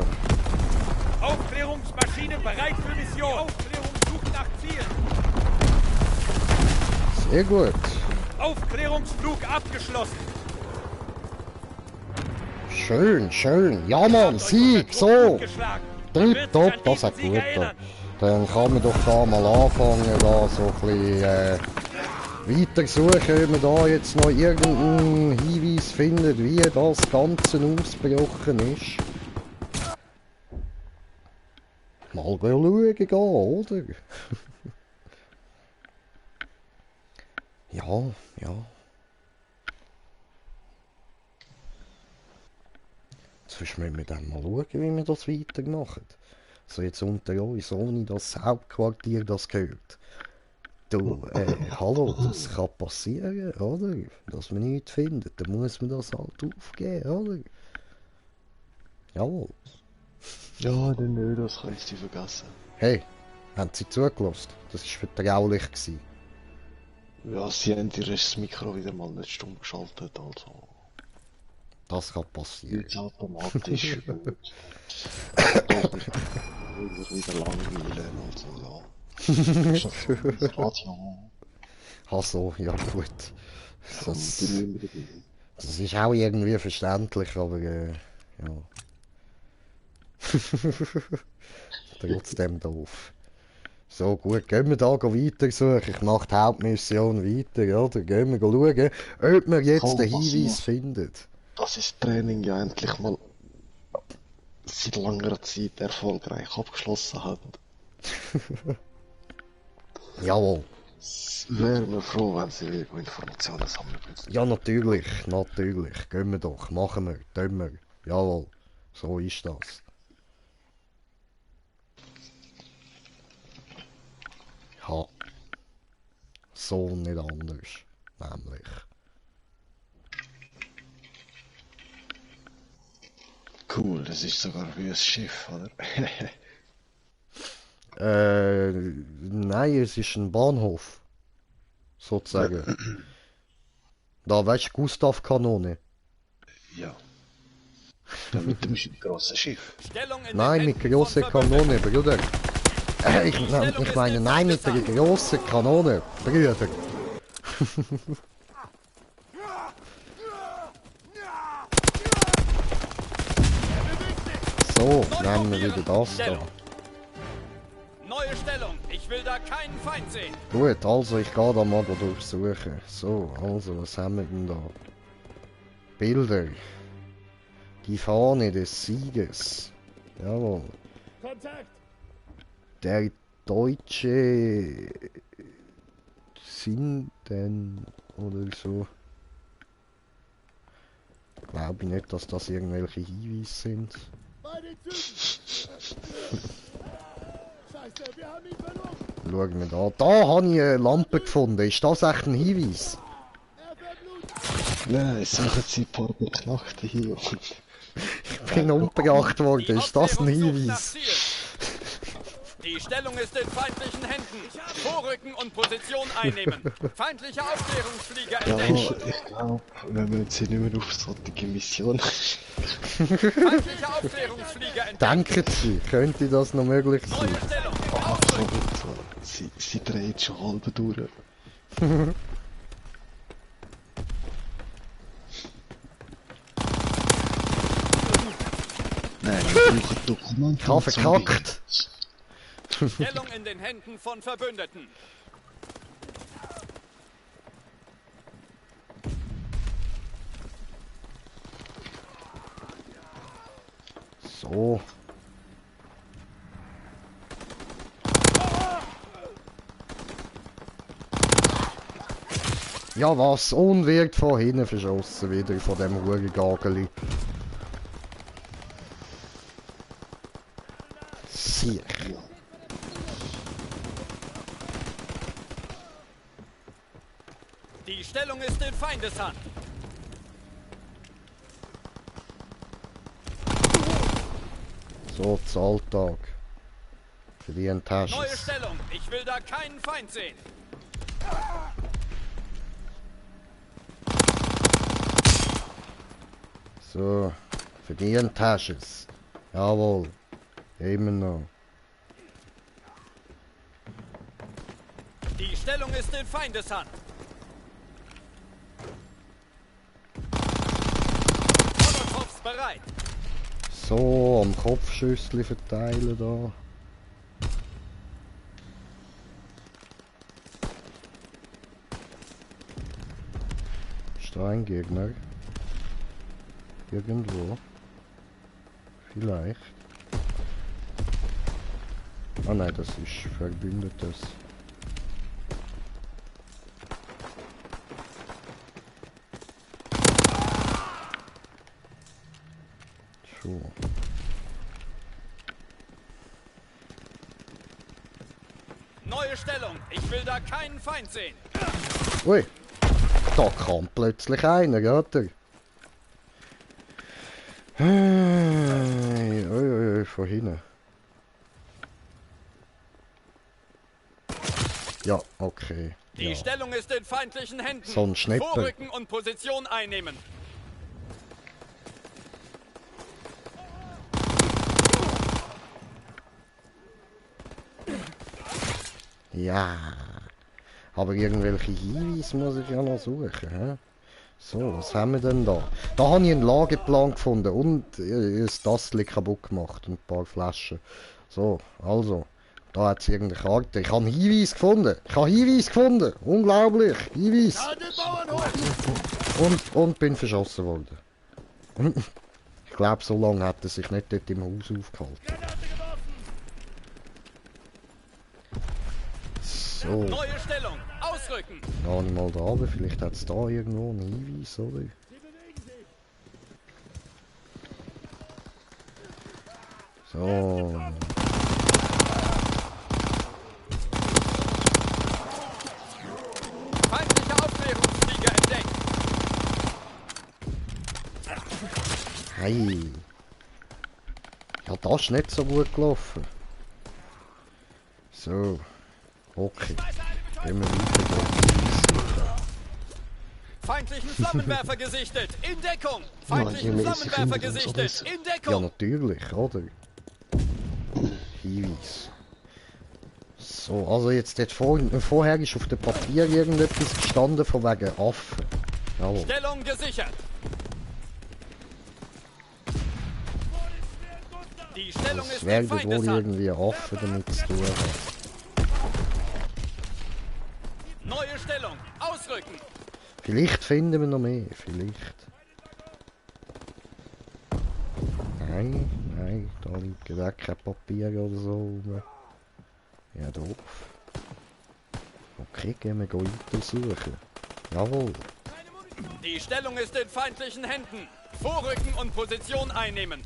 Aufklärungsmaschine bereit für Mission. Aufklärung sucht nach Ziel.
Sehr gut.
Aufklärungsflug abgeschlossen.
Schön, schön. Ja Mann, Sieg, so. Tipptopp, das hat gut getan. Dann kann man doch da mal anfangen, da so ein bisschen weiter suchen, ob man da jetzt noch irgendeinen Hinweis findet, wie das Ganze ausgebrochen ist. Mal schauen gehen, oder? Ja, ja. Sonst müssen wir dann mal schauen, wie wir das weitermachen. So jetzt unter uns, ohne dass das Hauptquartier das gehört. Du, hallo, das kann passieren, oder? Dass man nichts findet, dann muss man das halt aufgeben, oder? Jawohl.
Ja, dann nö, das kannst du vergessen.
Hey, haben Sie zugelassen? Das war vertraulich gewesen.
Ja, sie haben ihr Mikro wieder mal nicht stumm geschaltet, also.
Das kann passieren.
Jetzt automatisch. Doch, ich will wieder langweilen, also ja. Ist das Radio?
Ach so, ja gut. Das,
Bin ich wieder
das ist auch irgendwie verständlich, aber ja. Trotzdem doof. So gut, gehen wir da weiter suchen. Ich mache die Hauptmission weiter, oder? Gehen wir schauen, ob wir jetzt den Hinweis finden.
Das ist Training ja endlich mal seit langer Zeit erfolgreich abgeschlossen hat.
Jawohl.
Wären wir froh, wenn Sie irgendwo Informationen sammeln würden.
Ja, natürlich, natürlich. Gehen wir doch, machen wir, tun wir. Jawohl, so ist das. Ja, so nicht anders, nämlich.
Cool, das ist sogar wie ein Schiff, oder?
Nein, es ist ein Bahnhof. Sozusagen. Da weißt du, Gustav-Kanone.
Ja. Ja, mit dem grossen Schiff.
Stellung in
Nein,
den
mit
Händen
großer
von Verbündeten.
Kanone, Bruder. Ich meine, nein, mit der großen Kanone, Brüder. So, nehmen wir wieder das da.
Stellung. Neue Stellung. Ich will da keinen Feind sehen.
Gut, also ich gehe da mal durchsuchen. So, also, was haben wir denn da? Bilder. Die Fahne des Sieges. Jawohl.
Kontakt.
Der deutsche Sinden oder so. Glaube ich nicht, dass das irgendwelche Hinweise sind.
Bei den Zügen. Scheiße, wir haben ihn verloren.
Schauen wir da. Da habe ich eine Lampe gefunden. Ist das echt ein Hinweis?
Er verblutet.
Nein, es sind jetzt ein paar Beknackte hier.
Ich bin umgebracht worden.
Die
Ist das ein
Aufklärung sucht nach
Hinweis?
Ziel. Die Stellung ist in feindlichen Händen. Vorrücken und Position einnehmen. Feindliche Aufklärungsflieger
Ja,
entdeckt.
ich glaube, wenn wir jetzt hier nicht mehr auf solche Mission
Feindliche Aufklärungsflieger entdeckt.
Denken Sie, könnte das noch möglich sein?
Neue Stellung. Aufrücken.
sie dreht schon halb durch. Nein, wir brauchen Dokumente.
Ich habe verkackt.
Stellung in den Händen von Verbündeten.
So. Ja was, und wird von hinten verschossen wieder von dem Hurengageli. Sicher.
Die Stellung ist in Feindeshand.
So zu Alltag. Für die
Neue
Tasches.
Stellung. Ich will da keinen Feind sehen.
So, für die Tasches. Jawohl. Immer noch.
Die Stellung ist in Feindeshand. Molotovs bereit.
So, am Kopfschüssli verteilen da. Ist da ein Gegner? Irgendwo. Vielleicht. Ah nein, das ist Verbündetes. So.
Neue Stellung. Ich will da keinen Feind sehen.
Ui, da kam plötzlich einer, oder? Ui, ui, ui, von hinten. Ja, okay.
Die
Ja.
Stellung ist in feindlichen Händen.
So ein Schnipper.
Vorrücken und Position einnehmen.
Ja. Aber irgendwelche Hinweise muss ich ja noch suchen. Hä? So, was haben wir denn da? Da habe ich einen Lageplan gefunden und das Tassel kaputt gemacht und ein paar Flaschen. So, also. Da hat es irgendeine Karte. Ich habe einen Hinweis gefunden. Ich habe Hinweis gefunden. Unglaublich. Hinweis. Und bin verschossen worden. Ich glaube, so lange hat er sich nicht dort im Haus aufgehalten. So.
Neue Stellung. Ausrücken.
Noch nicht mal da, aber vielleicht hat es da irgendwo einen Hinweis, oder? So.
Feindliche Aufklärungsflieger entdeckt.
Hey. Ja, das ist nicht so gut gelaufen. So. Okay. Gehen wir weiter.
Feindlichen Flammenwerfer gesichtet. In Deckung.
Ja,
Feindlichen
je mehr
Flammenwerfer
Sekunden, umso
gesichtet.
besser.
In
Ja,
Deckung.
natürlich, oder? Hinweis. So, also jetzt dort vorher ist auf dem Papier irgendetwas gestanden von wegen Affen. Jawohl.
Stellung gesichert. Die Stellung
Es
ist in
werden wohl
Feindeshand.
irgendwie Affen damit zu tun haben.
Neue Stellung. Ausrücken.
Vielleicht finden wir noch mehr, vielleicht. Nein, nein, da liegt auch kein Papier oder so rum. Ja, doof. Okay, gehen wir weiter suchen. Jawohl.
Die Stellung ist in feindlichen Händen. Vorrücken und Position einnehmen.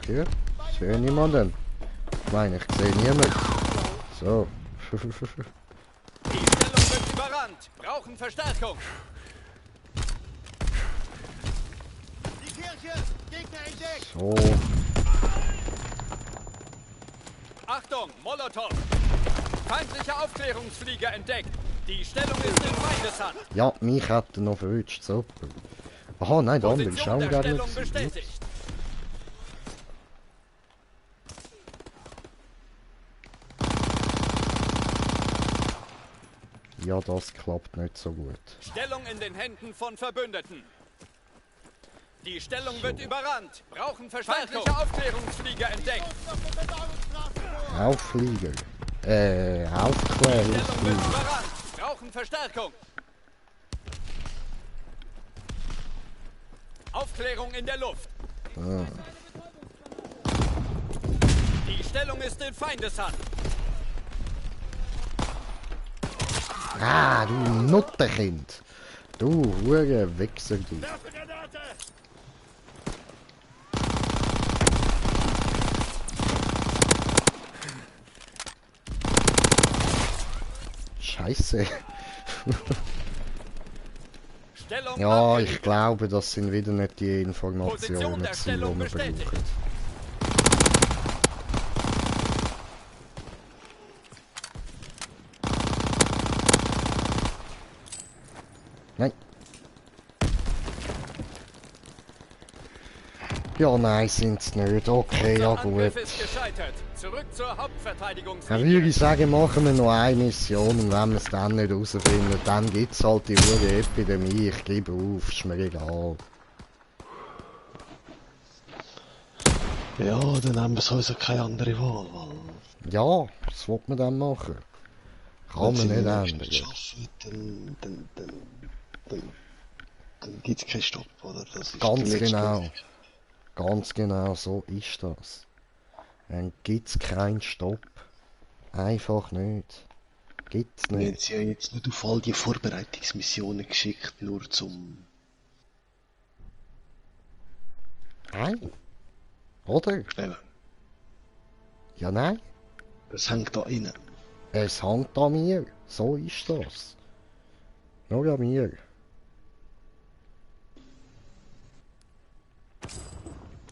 Okay, sehe niemanden. Ich meine, ich sehe niemanden. So.
Die Stellung wird überrannt. Brauchen Verstärkung. Die Kirche. Gegner entdeckt.
So.
Achtung, Molotow. Feindlicher Aufklärungsflieger entdeckt. Die Stellung ist in Feindeshand.
Ja, mich hat er noch verwünscht. Super. Aha, nein, der andere ist
Position
auch
der
gerne.
Stellung bestätigt.
Ja, das klappt nicht so gut.
Stellung in den Händen von Verbündeten. Die Stellung wird überrannt. Brauchen Verstärkung. Feindlicher Aufklärungsflieger entdeckt.
Aufflieger.
Die Stellung wird
Aufklärungsflieger.
überrannt. Brauchen Verstärkung. Aufklärung in der Luft.
Ah.
Die Stellung ist in Feindeshand.
Ah, du Nuttenkind. Du Hure Wichser, du. Scheiße.
Stellung
Ja,
abgeliefert.
ich glaube, das sind wieder nicht die
Position
Informationen,
der
die
Stellung
wir
bestätigt.
brauchen. Nein. Ja, nein, sind's nicht. Okay, ja
Unser
gut.
Angriff ist gescheitert. Zurück zur
Dann
Hauptverteidigungslinie.
würde ich sagen, machen wir noch eine Mission und wenn wir es dann nicht herausfinden, dann gibt's halt die hure Epidemie. Ich gebe auf, ist mir egal.
Ja, dann haben wir sowieso keine andere Wahl. Weil
Ja, was will man dann machen? Kann man nicht ändern.
Schaffen, dann gibt es keinen Stopp, oder? Das ist
Ganz
die letzte
genau.
Möglichkeit.
Ganz genau, so ist das. Dann gibt's keinen Stopp. Einfach nicht. Gibt's
Wir haben
nicht.
sie ja jetzt nicht auf all die Vorbereitungsmissionen geschickt, nur zum...
Nein. Oder?
Eben,
Ja, nein.
das hängt da rein.
Es hängt an mir. So ist das. Nur an mir.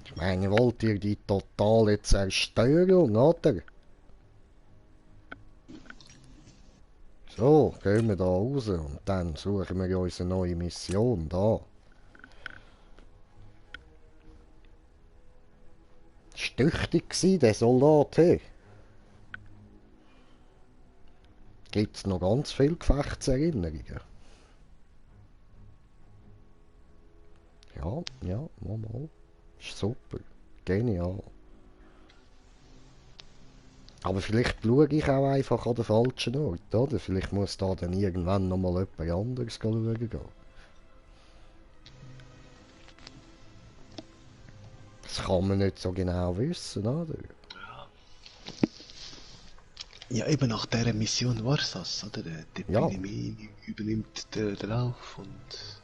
Ich meine, wollt ihr die totale Zerstörung, oder? So, gehen wir da raus und dann suchen wir uns eine neue Mission da. Das war tüchtig gewesen, der Soldat. Hey. Gibt es noch ganz viele Gefechtserinnerungen? Ja, ja, mal. Ist super. Genial. Aber vielleicht schaue ich auch einfach an den falschen Ort, oder? Vielleicht muss da dann irgendwann nochmal jemand anderes schauen gehen. Das kann man nicht so genau wissen, oder?
Ja, eben nach dieser Mission war es das, oder? Die
Ja.
Epidemie übernimmt den Lauf und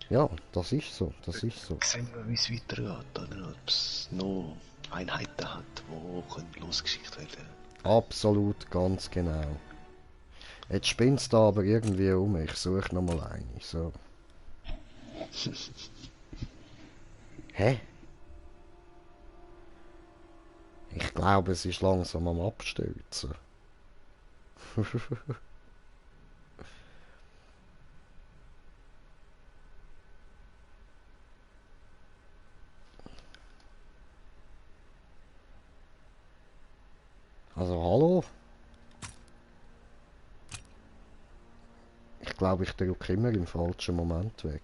Ja, das ist so, das ist so.
sehen wir, wie es weitergeht, oder? Ob es noch Einheiten hat, die losgeschickt werden.
Absolut, ganz genau. Jetzt spinnst du aber irgendwie um. Ich suche nochmal eine. So. Hä? Ich glaube, es ist langsam am Abstürzen. Also, hallo? Ich glaube, ich drücke immer im falschen Moment weg.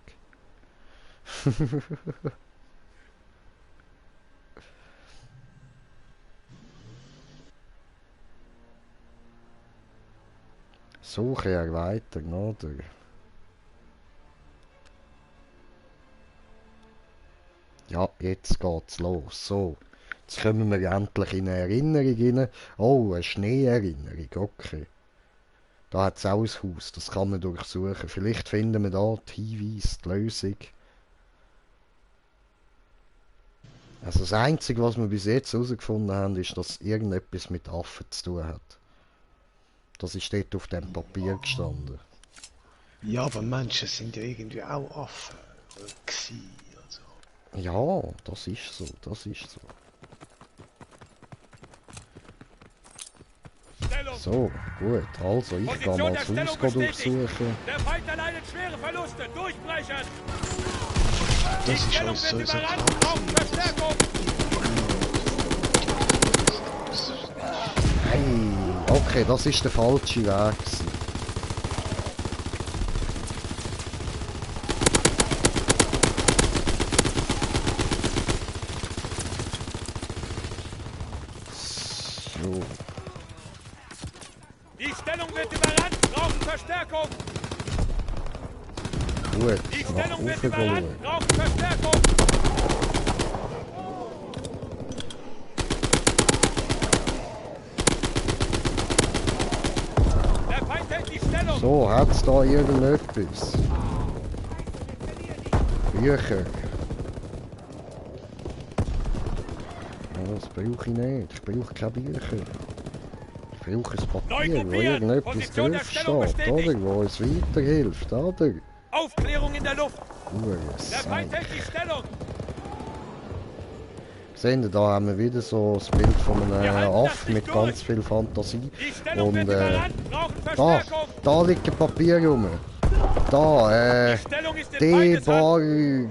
Suche erweitern, oder? Ja, jetzt geht's los. So, jetzt kommen wir endlich in eine Erinnerung rein. Oh, eine Schneeerinnerung, okay. Da hat es auch ein Haus, das kann man durchsuchen. Vielleicht finden wir da die Hinweise, die Lösung. Also das Einzige, was wir bis jetzt herausgefunden haben, ist, dass irgendetwas mit Affen zu tun hat. Das ist dort auf dem Papier gestanden.
Ja, aber Menschen sind ja irgendwie auch Affen gewesen, also.
Ja, das ist so, das ist so.
Stellung.
So, gut, also ich gehe mal das Haus durchsuchen.
Der Feind erleidet schwere Verluste. Durchbrechen.
Das
Die
ist
Stellung
alles so
wird
zentral.
überrannt. Braucht Verstärkung.
Hey, okay, das ist der falsche Weg gewesen. So,
Die Stellung wird überrannt. Braucht Verstärkung.
gut,
Die
nach
Stellung wird
oben
überrannt.
schauen.
Braucht Verstärkung. Der Feind hält die Stellung.
So, hat's da irgendetwas? Bücher. Ja, das brauche ich nicht. Ich brauche keine Bücher. Ich brauche ein Papier, wo
Neugruppieren.
irgendetwas
Position der
drauf
Stellung
steht,
bestätigt.
oder? Wo uns weiterhilft, oder?
Aufklärung in der Luft. Der
Seich.
Feind hält die Stellung.
Seht ihr, da haben wir wieder so das Bild von einem
Wir halten das
Affen mit
nicht
ganz
durch.
viel Fantasie.
Die Stellung
Und
wird überrannt. Brauchen
da,
Verstärkung.
da liegt ein Papier rum. Da,
Die Stellung ist in
De
Feindeshand.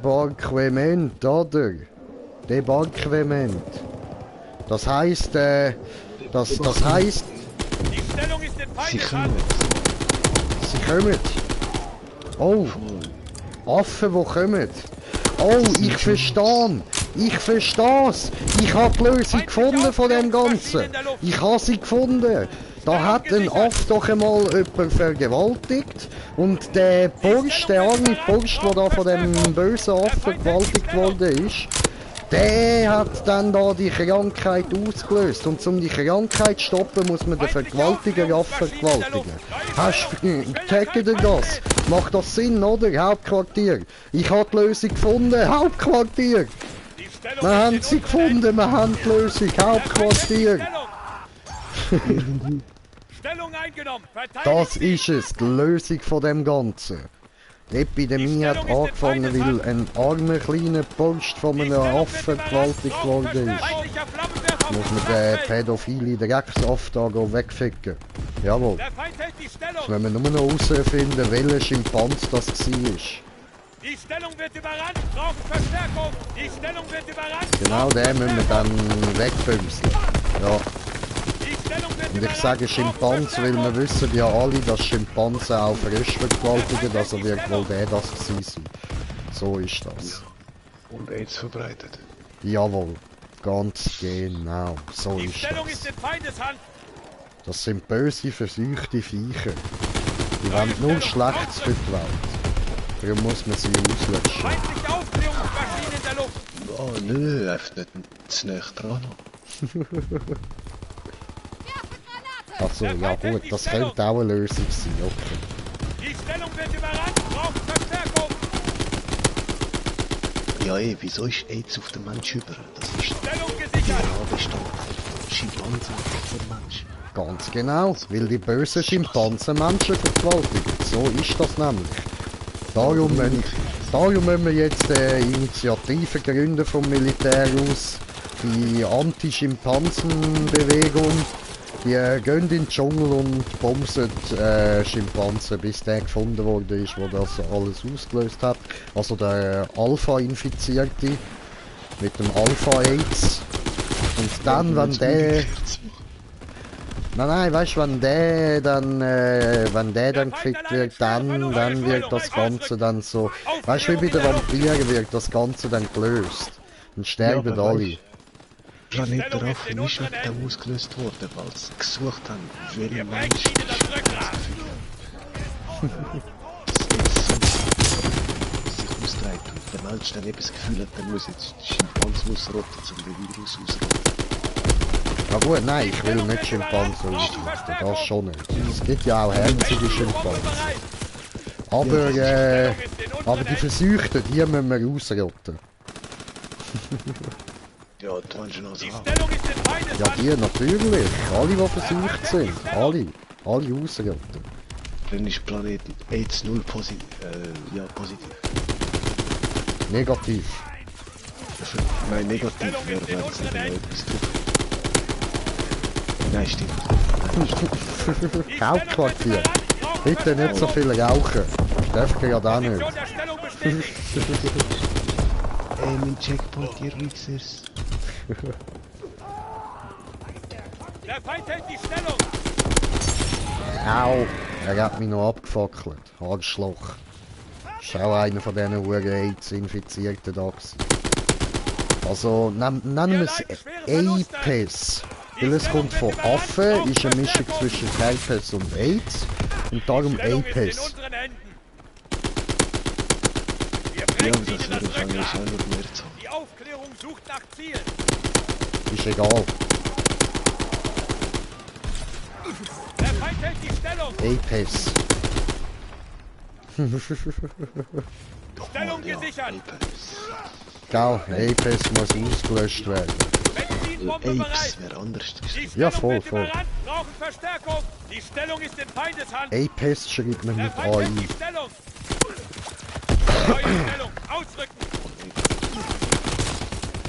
Barquement, oder? De Barquement. Das heisst, das heisst,
Die Stellung ist in
Sie
Feindeshand.
kommen.
sie kommen. Oh, Affen, die kommen. Oh, ich verstehe. Ich versteh's. Ich habe die Lösung gefunden von dem Ganzen. Ich habe sie gefunden. Da hat ein Aff doch einmal jemanden vergewaltigt. Und der Bursch, der arme Bursch, der da von dem bösen Affen vergewaltigt worden ist, Der hat dann da die Krankheit ausgelöst. Und um die Krankheit zu stoppen, muss man den Vergewaltiger vergewaltigen. Checkt ihr das? Macht das Sinn, oder? Hauptquartier. Ich habe die Lösung gefunden. Hauptquartier. Wir haben sie gefunden. Wir haben die Lösung. Hauptquartier.
Stellung eingenommen.
Das ist es. Die Lösung von dem Ganzen. Die Epidemie hat angefangen, weil ein armer kleiner Bursch von einem Affen vergewaltigt worden ist. Muss man den pädophile Drecksaft da wegficken. Jawohl. Jetzt müssen wir nur noch herausfinden, welcher Schimpans das war.
Die Stellung wird überrannt, brauchen Verstärkung. Die Stellung wird überrannt.
Genau den müssen wir dann wegbümseln. Ja. Und ich sage Schimpans, weil wir wissen ja alle, dass Schimpansen auch frisch vergewaltigen, also wird wohl der das gewesen sein. So ist das.
Und AIDS verbreitet.
Jawohl, ganz genau, so ist
Stellung
das.
ist in Feindeshand.
Das sind böse, versuchte Viecher. Die wollen nur Schlechtes für die Welt. Darum muss man sie auslöschen.
Feindliche Aufklärungsmaschine in der Luft.
Oh nö, einfach nicht zu nah dran.
Also, ja gut, das könnte auch eine Lösung sein, okay.
Die Stellung wird überrannt, brauchen Verstärkung.
Ja wieso ist AIDS auf den Mensch über? Das ist
Stellung gesichert.
Bestand. Schimpansen der Mensch.
Ganz genau, weil die bösen Schimpansen Menschen vergewaltigen. So ist das nämlich. Darum müssen wir jetzt eine Initiative gründen vom Militär aus. Die Anti-Schimpansen-Bewegung. Die gehen in den Dschungel und bumsen Schimpansen, bis der gefunden worden ist, der das alles ausgelöst hat. Also der Alpha-Infizierte mit dem Alpha-AIDS. Und dann, wenn der... Nein, weißt du, wenn der dann gefickt wird, dann wird das Ganze dann so... Weißt du, wie bei den Vampiren wird das Ganze dann gelöst. Dann sterben
Ja,
alle.
Planet der Affen ist wegen dem ausgelöst worden, weil sie gesucht haben, welcher Mensch
Ihnen das Rückgrat.
sich austreibt und der Mensch dann eben das Gefühl hat, der muss jetzt Schimpansen ausrotten, um den Virus auszurotten.
Ja gut, nein, ich will nicht Schimpansen ausrotten, das schon nicht. Es gibt ja auch herzige Schimpansen. Aber die Versuchten, die müssen wir ausrotten.
Ja, du meinst schon also
Die
auch.
Stellung ist in Feindeshand.
Ja, die natürlich. Alle, die versucht sind. Alle ausrotten.
Dann ist Planet AIDS 0 positiv. Positiv.
Negativ.
Nein, negativ wäre, wenn es nicht mehr etwas tut. Nein, stimmt.
Hauptquartier. Bitte nicht so viel rauchen. Dürft ihr ja da nicht.
Position der Stellung bestätigt.
Ey, mein Checkpoint, ihr Wichsers.
Der Feind hält die Stellung.
Au, er hat mich noch abgefackelt. Arschloch. Ist auch einer von diesen AIDS-Infizierten da gewesen. Also, nennen wir es Apes. Weil es kommt von Affen, ist eine Mischung zwischen Herpes und AIDS. Und darum
Stellung ist in
Apes.
unseren Händen. Wir
Ja,
brechen
das
ihnen
wäre
das
wahrscheinlich
Rückgrat.
auch noch mehr zu haben.
Die Aufklärung sucht nach Zielen.
Ist egal.
Der Feind hält die Stellung.
Apes.
Stellung gesichert.
Gell, Apes muss ausgelöscht werden.
Benzinbombe bereit.
Apes wäre anders
Die
gewesen.
Stellung
voll,
wird
voll.
überrannt. Brauchen Verstärkung. Die Stellung ist in Feindeshand.
Apes schreibt man
Der
mit
Feind hält
AI.
die Stellung. Neue Stellung. Ausrücken.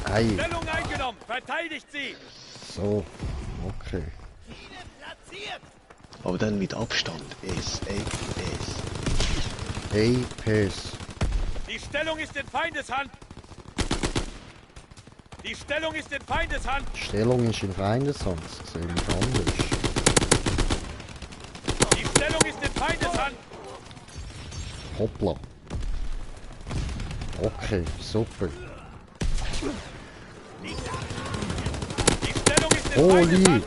Ei,
Stellung eingenommen. Verteidigt sie.
so. Okay.
Aber dann mit Abstand. S.
Apes.
Die Stellung ist in Feindeshand. Die Stellung ist in Feindeshand.
Die Stellung ist in Feindeshand. Das sehe ich anders.
Die Stellung ist in Feindeshand.
Hoppla. Okay, super.
Die Stellung ist in
Holy.
Feindeshand.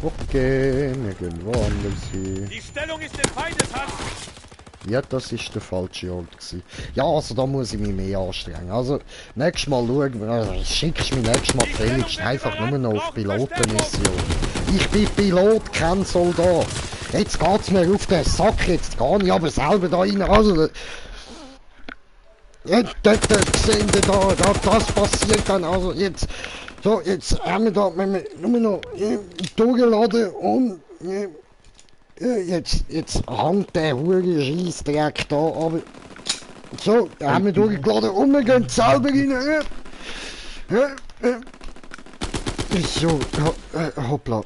Okay, wir gehen woanders hin.
Die Stellung ist in Feindeshand.
Ja, das ist der falsche Ort gewesen. Ja, also da muss ich mich mehr anstrengen. Also, nächstes Mal schauen, schickst du mich nächstes Mal gefälligst einfach nur noch auf Pilotenmission. Ich bin Pilot, kein Soldat. Jetzt geht's mir auf den Sack, jetzt gehe ich aber selber da rein. Also, dort sehen wir da, das passiert dann, also jetzt, so, jetzt haben wir da, wenn wir nur noch durchladen und jetzt hängt der hure Scheissdreck da, aber so, haben wir durchgeladen und wir gehen selber rein. So, hoppla,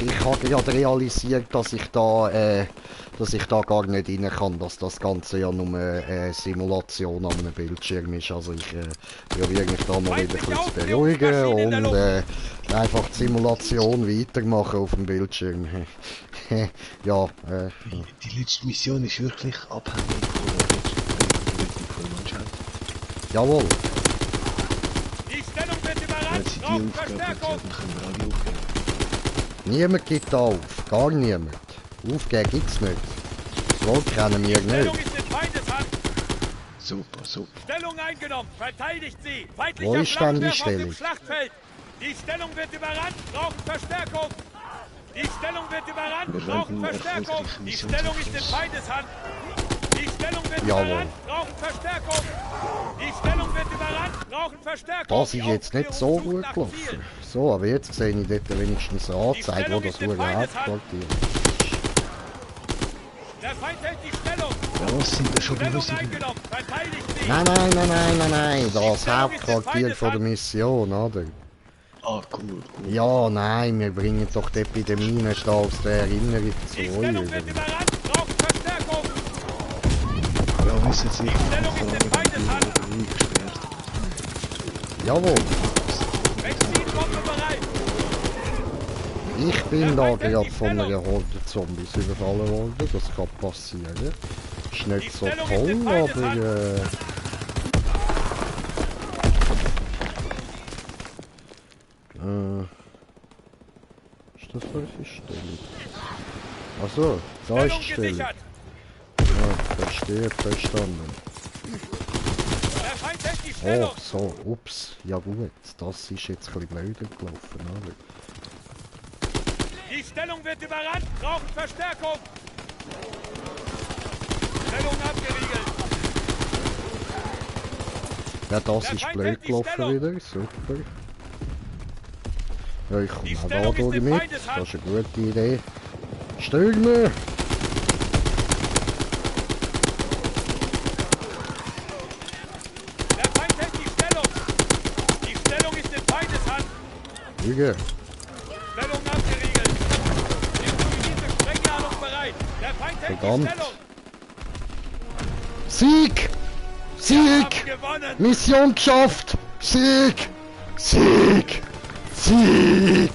ich habe gerade realisiert, dass ich da gar nicht rein kann, dass das Ganze ja nur eine Simulation an einem Bildschirm ist. Also ich probiere mich da mal wieder ein bisschen zu beruhigen und einfach die Simulation weitermachen auf dem Bildschirm. Ja,
Die letzte Mission ist wirklich abhängig von der Mannschaft.
Jawohl.
Die Stellung wird
Wenn
überrannt.
sie die
Brauchen
Aufgabe hat,
Verstärkung.
dann können wir alle aufgeben.
Niemand gibt auf, gar niemand. Aufgeben gibt's nicht. Das Wort kennen wir
Stellung
nicht.
ist in Feindeshand.
Super, super.
Stellung eingenommen. Verteidigt sie.
Wo
Feindlicher
ist denn die
Flammenwerfer auf dem
Stellung?
Schlachtfeld. Die Stellung wird überrannt. Brauchen Verstärkung. Die Stellung wird überrannt.
Wir
Brauchen
werden
Verstärkung.
erfolgreiche
Die
Mission
Stellung ist in
zum Schluss.
Feindeshand. Die Stellung wird
Jawohl.
überrannt. Brauchen Verstärkung. Die Stellung wird überrannt. Brauchen Verstärkung.
Das
Die
ist jetzt nicht so
Aufklärung sucht
gut
nach
gelaufen.
Zielen.
So, aber jetzt sehe ich dort wenigstens eine Anzeige, wo das hure Hauptquartier ist.
Der Feind hält die Stellung.
Ja, was sind da schon
Stellung
Bundesliga?
eingenommen. Verteidigt sie.
Nein, das Hauptquartier von der Mission, oder?
Ah, cool.
Ja, nein, wir bringen doch die Epidemie nicht aus der Erinnerung zu
Die
euch.
Stellung wird überrannt. Brauchen Verstärkung.
Ja, wissen Sie,
Die Stellung ist in Feindeshand.
gesperrt.
Jawohl,
Benzinbombe bereit.
ich bin da gerade von einer Horde Zombies überfallen worden, das kann passieren. Ist nicht so toll, aber ist das so eine Stellung? Achso, da ist
Stellung
die Stellung.
gesichert.
Ja, verstehe, verstanden.
Der Feind hält die Stellung.
Oh, so, ups, ja gut, das ist jetzt ein bisschen blöder gelaufen, oder?
Die Stellung wird überrannt. Brauchen Verstärkung. Stellung abgeriegelt.
Ja, das ist blöd gelaufen wieder, super. Ja, ich komme auch da durch mit, das ist eine gute Idee. Stürmen!
Der Feind hält die Stellung. Die Stellung ist in Feindeshand.
Lüge!
Stellung abgeriegelt. Improvisierte Sprengladung bereit. Der Feind hält
Verdammt.
die Stellung.
Sieg!
Wir
Sieg!
haben gewonnen.
Mission geschafft! Sieg! Sieg! Sieg!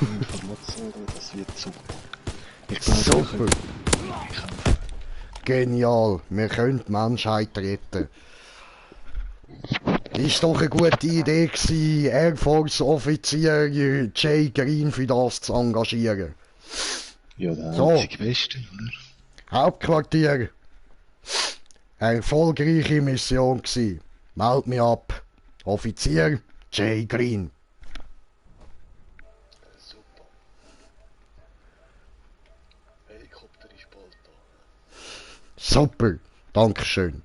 Information, das wird super. Ich glaube,
Super! Genial! Wir können die Menschheit retten. Ist doch eine gute Idee gewesen, Air Force Offizier Jay Green für das zu engagieren.
Ja, der
So.
einzige Beste, oder?
Hauptquartier. Eine erfolgreiche Mission gsi. Meld mich ab. Offizier Jay Green.
Super. Helikopter ist bald da.
Super. Dankeschön.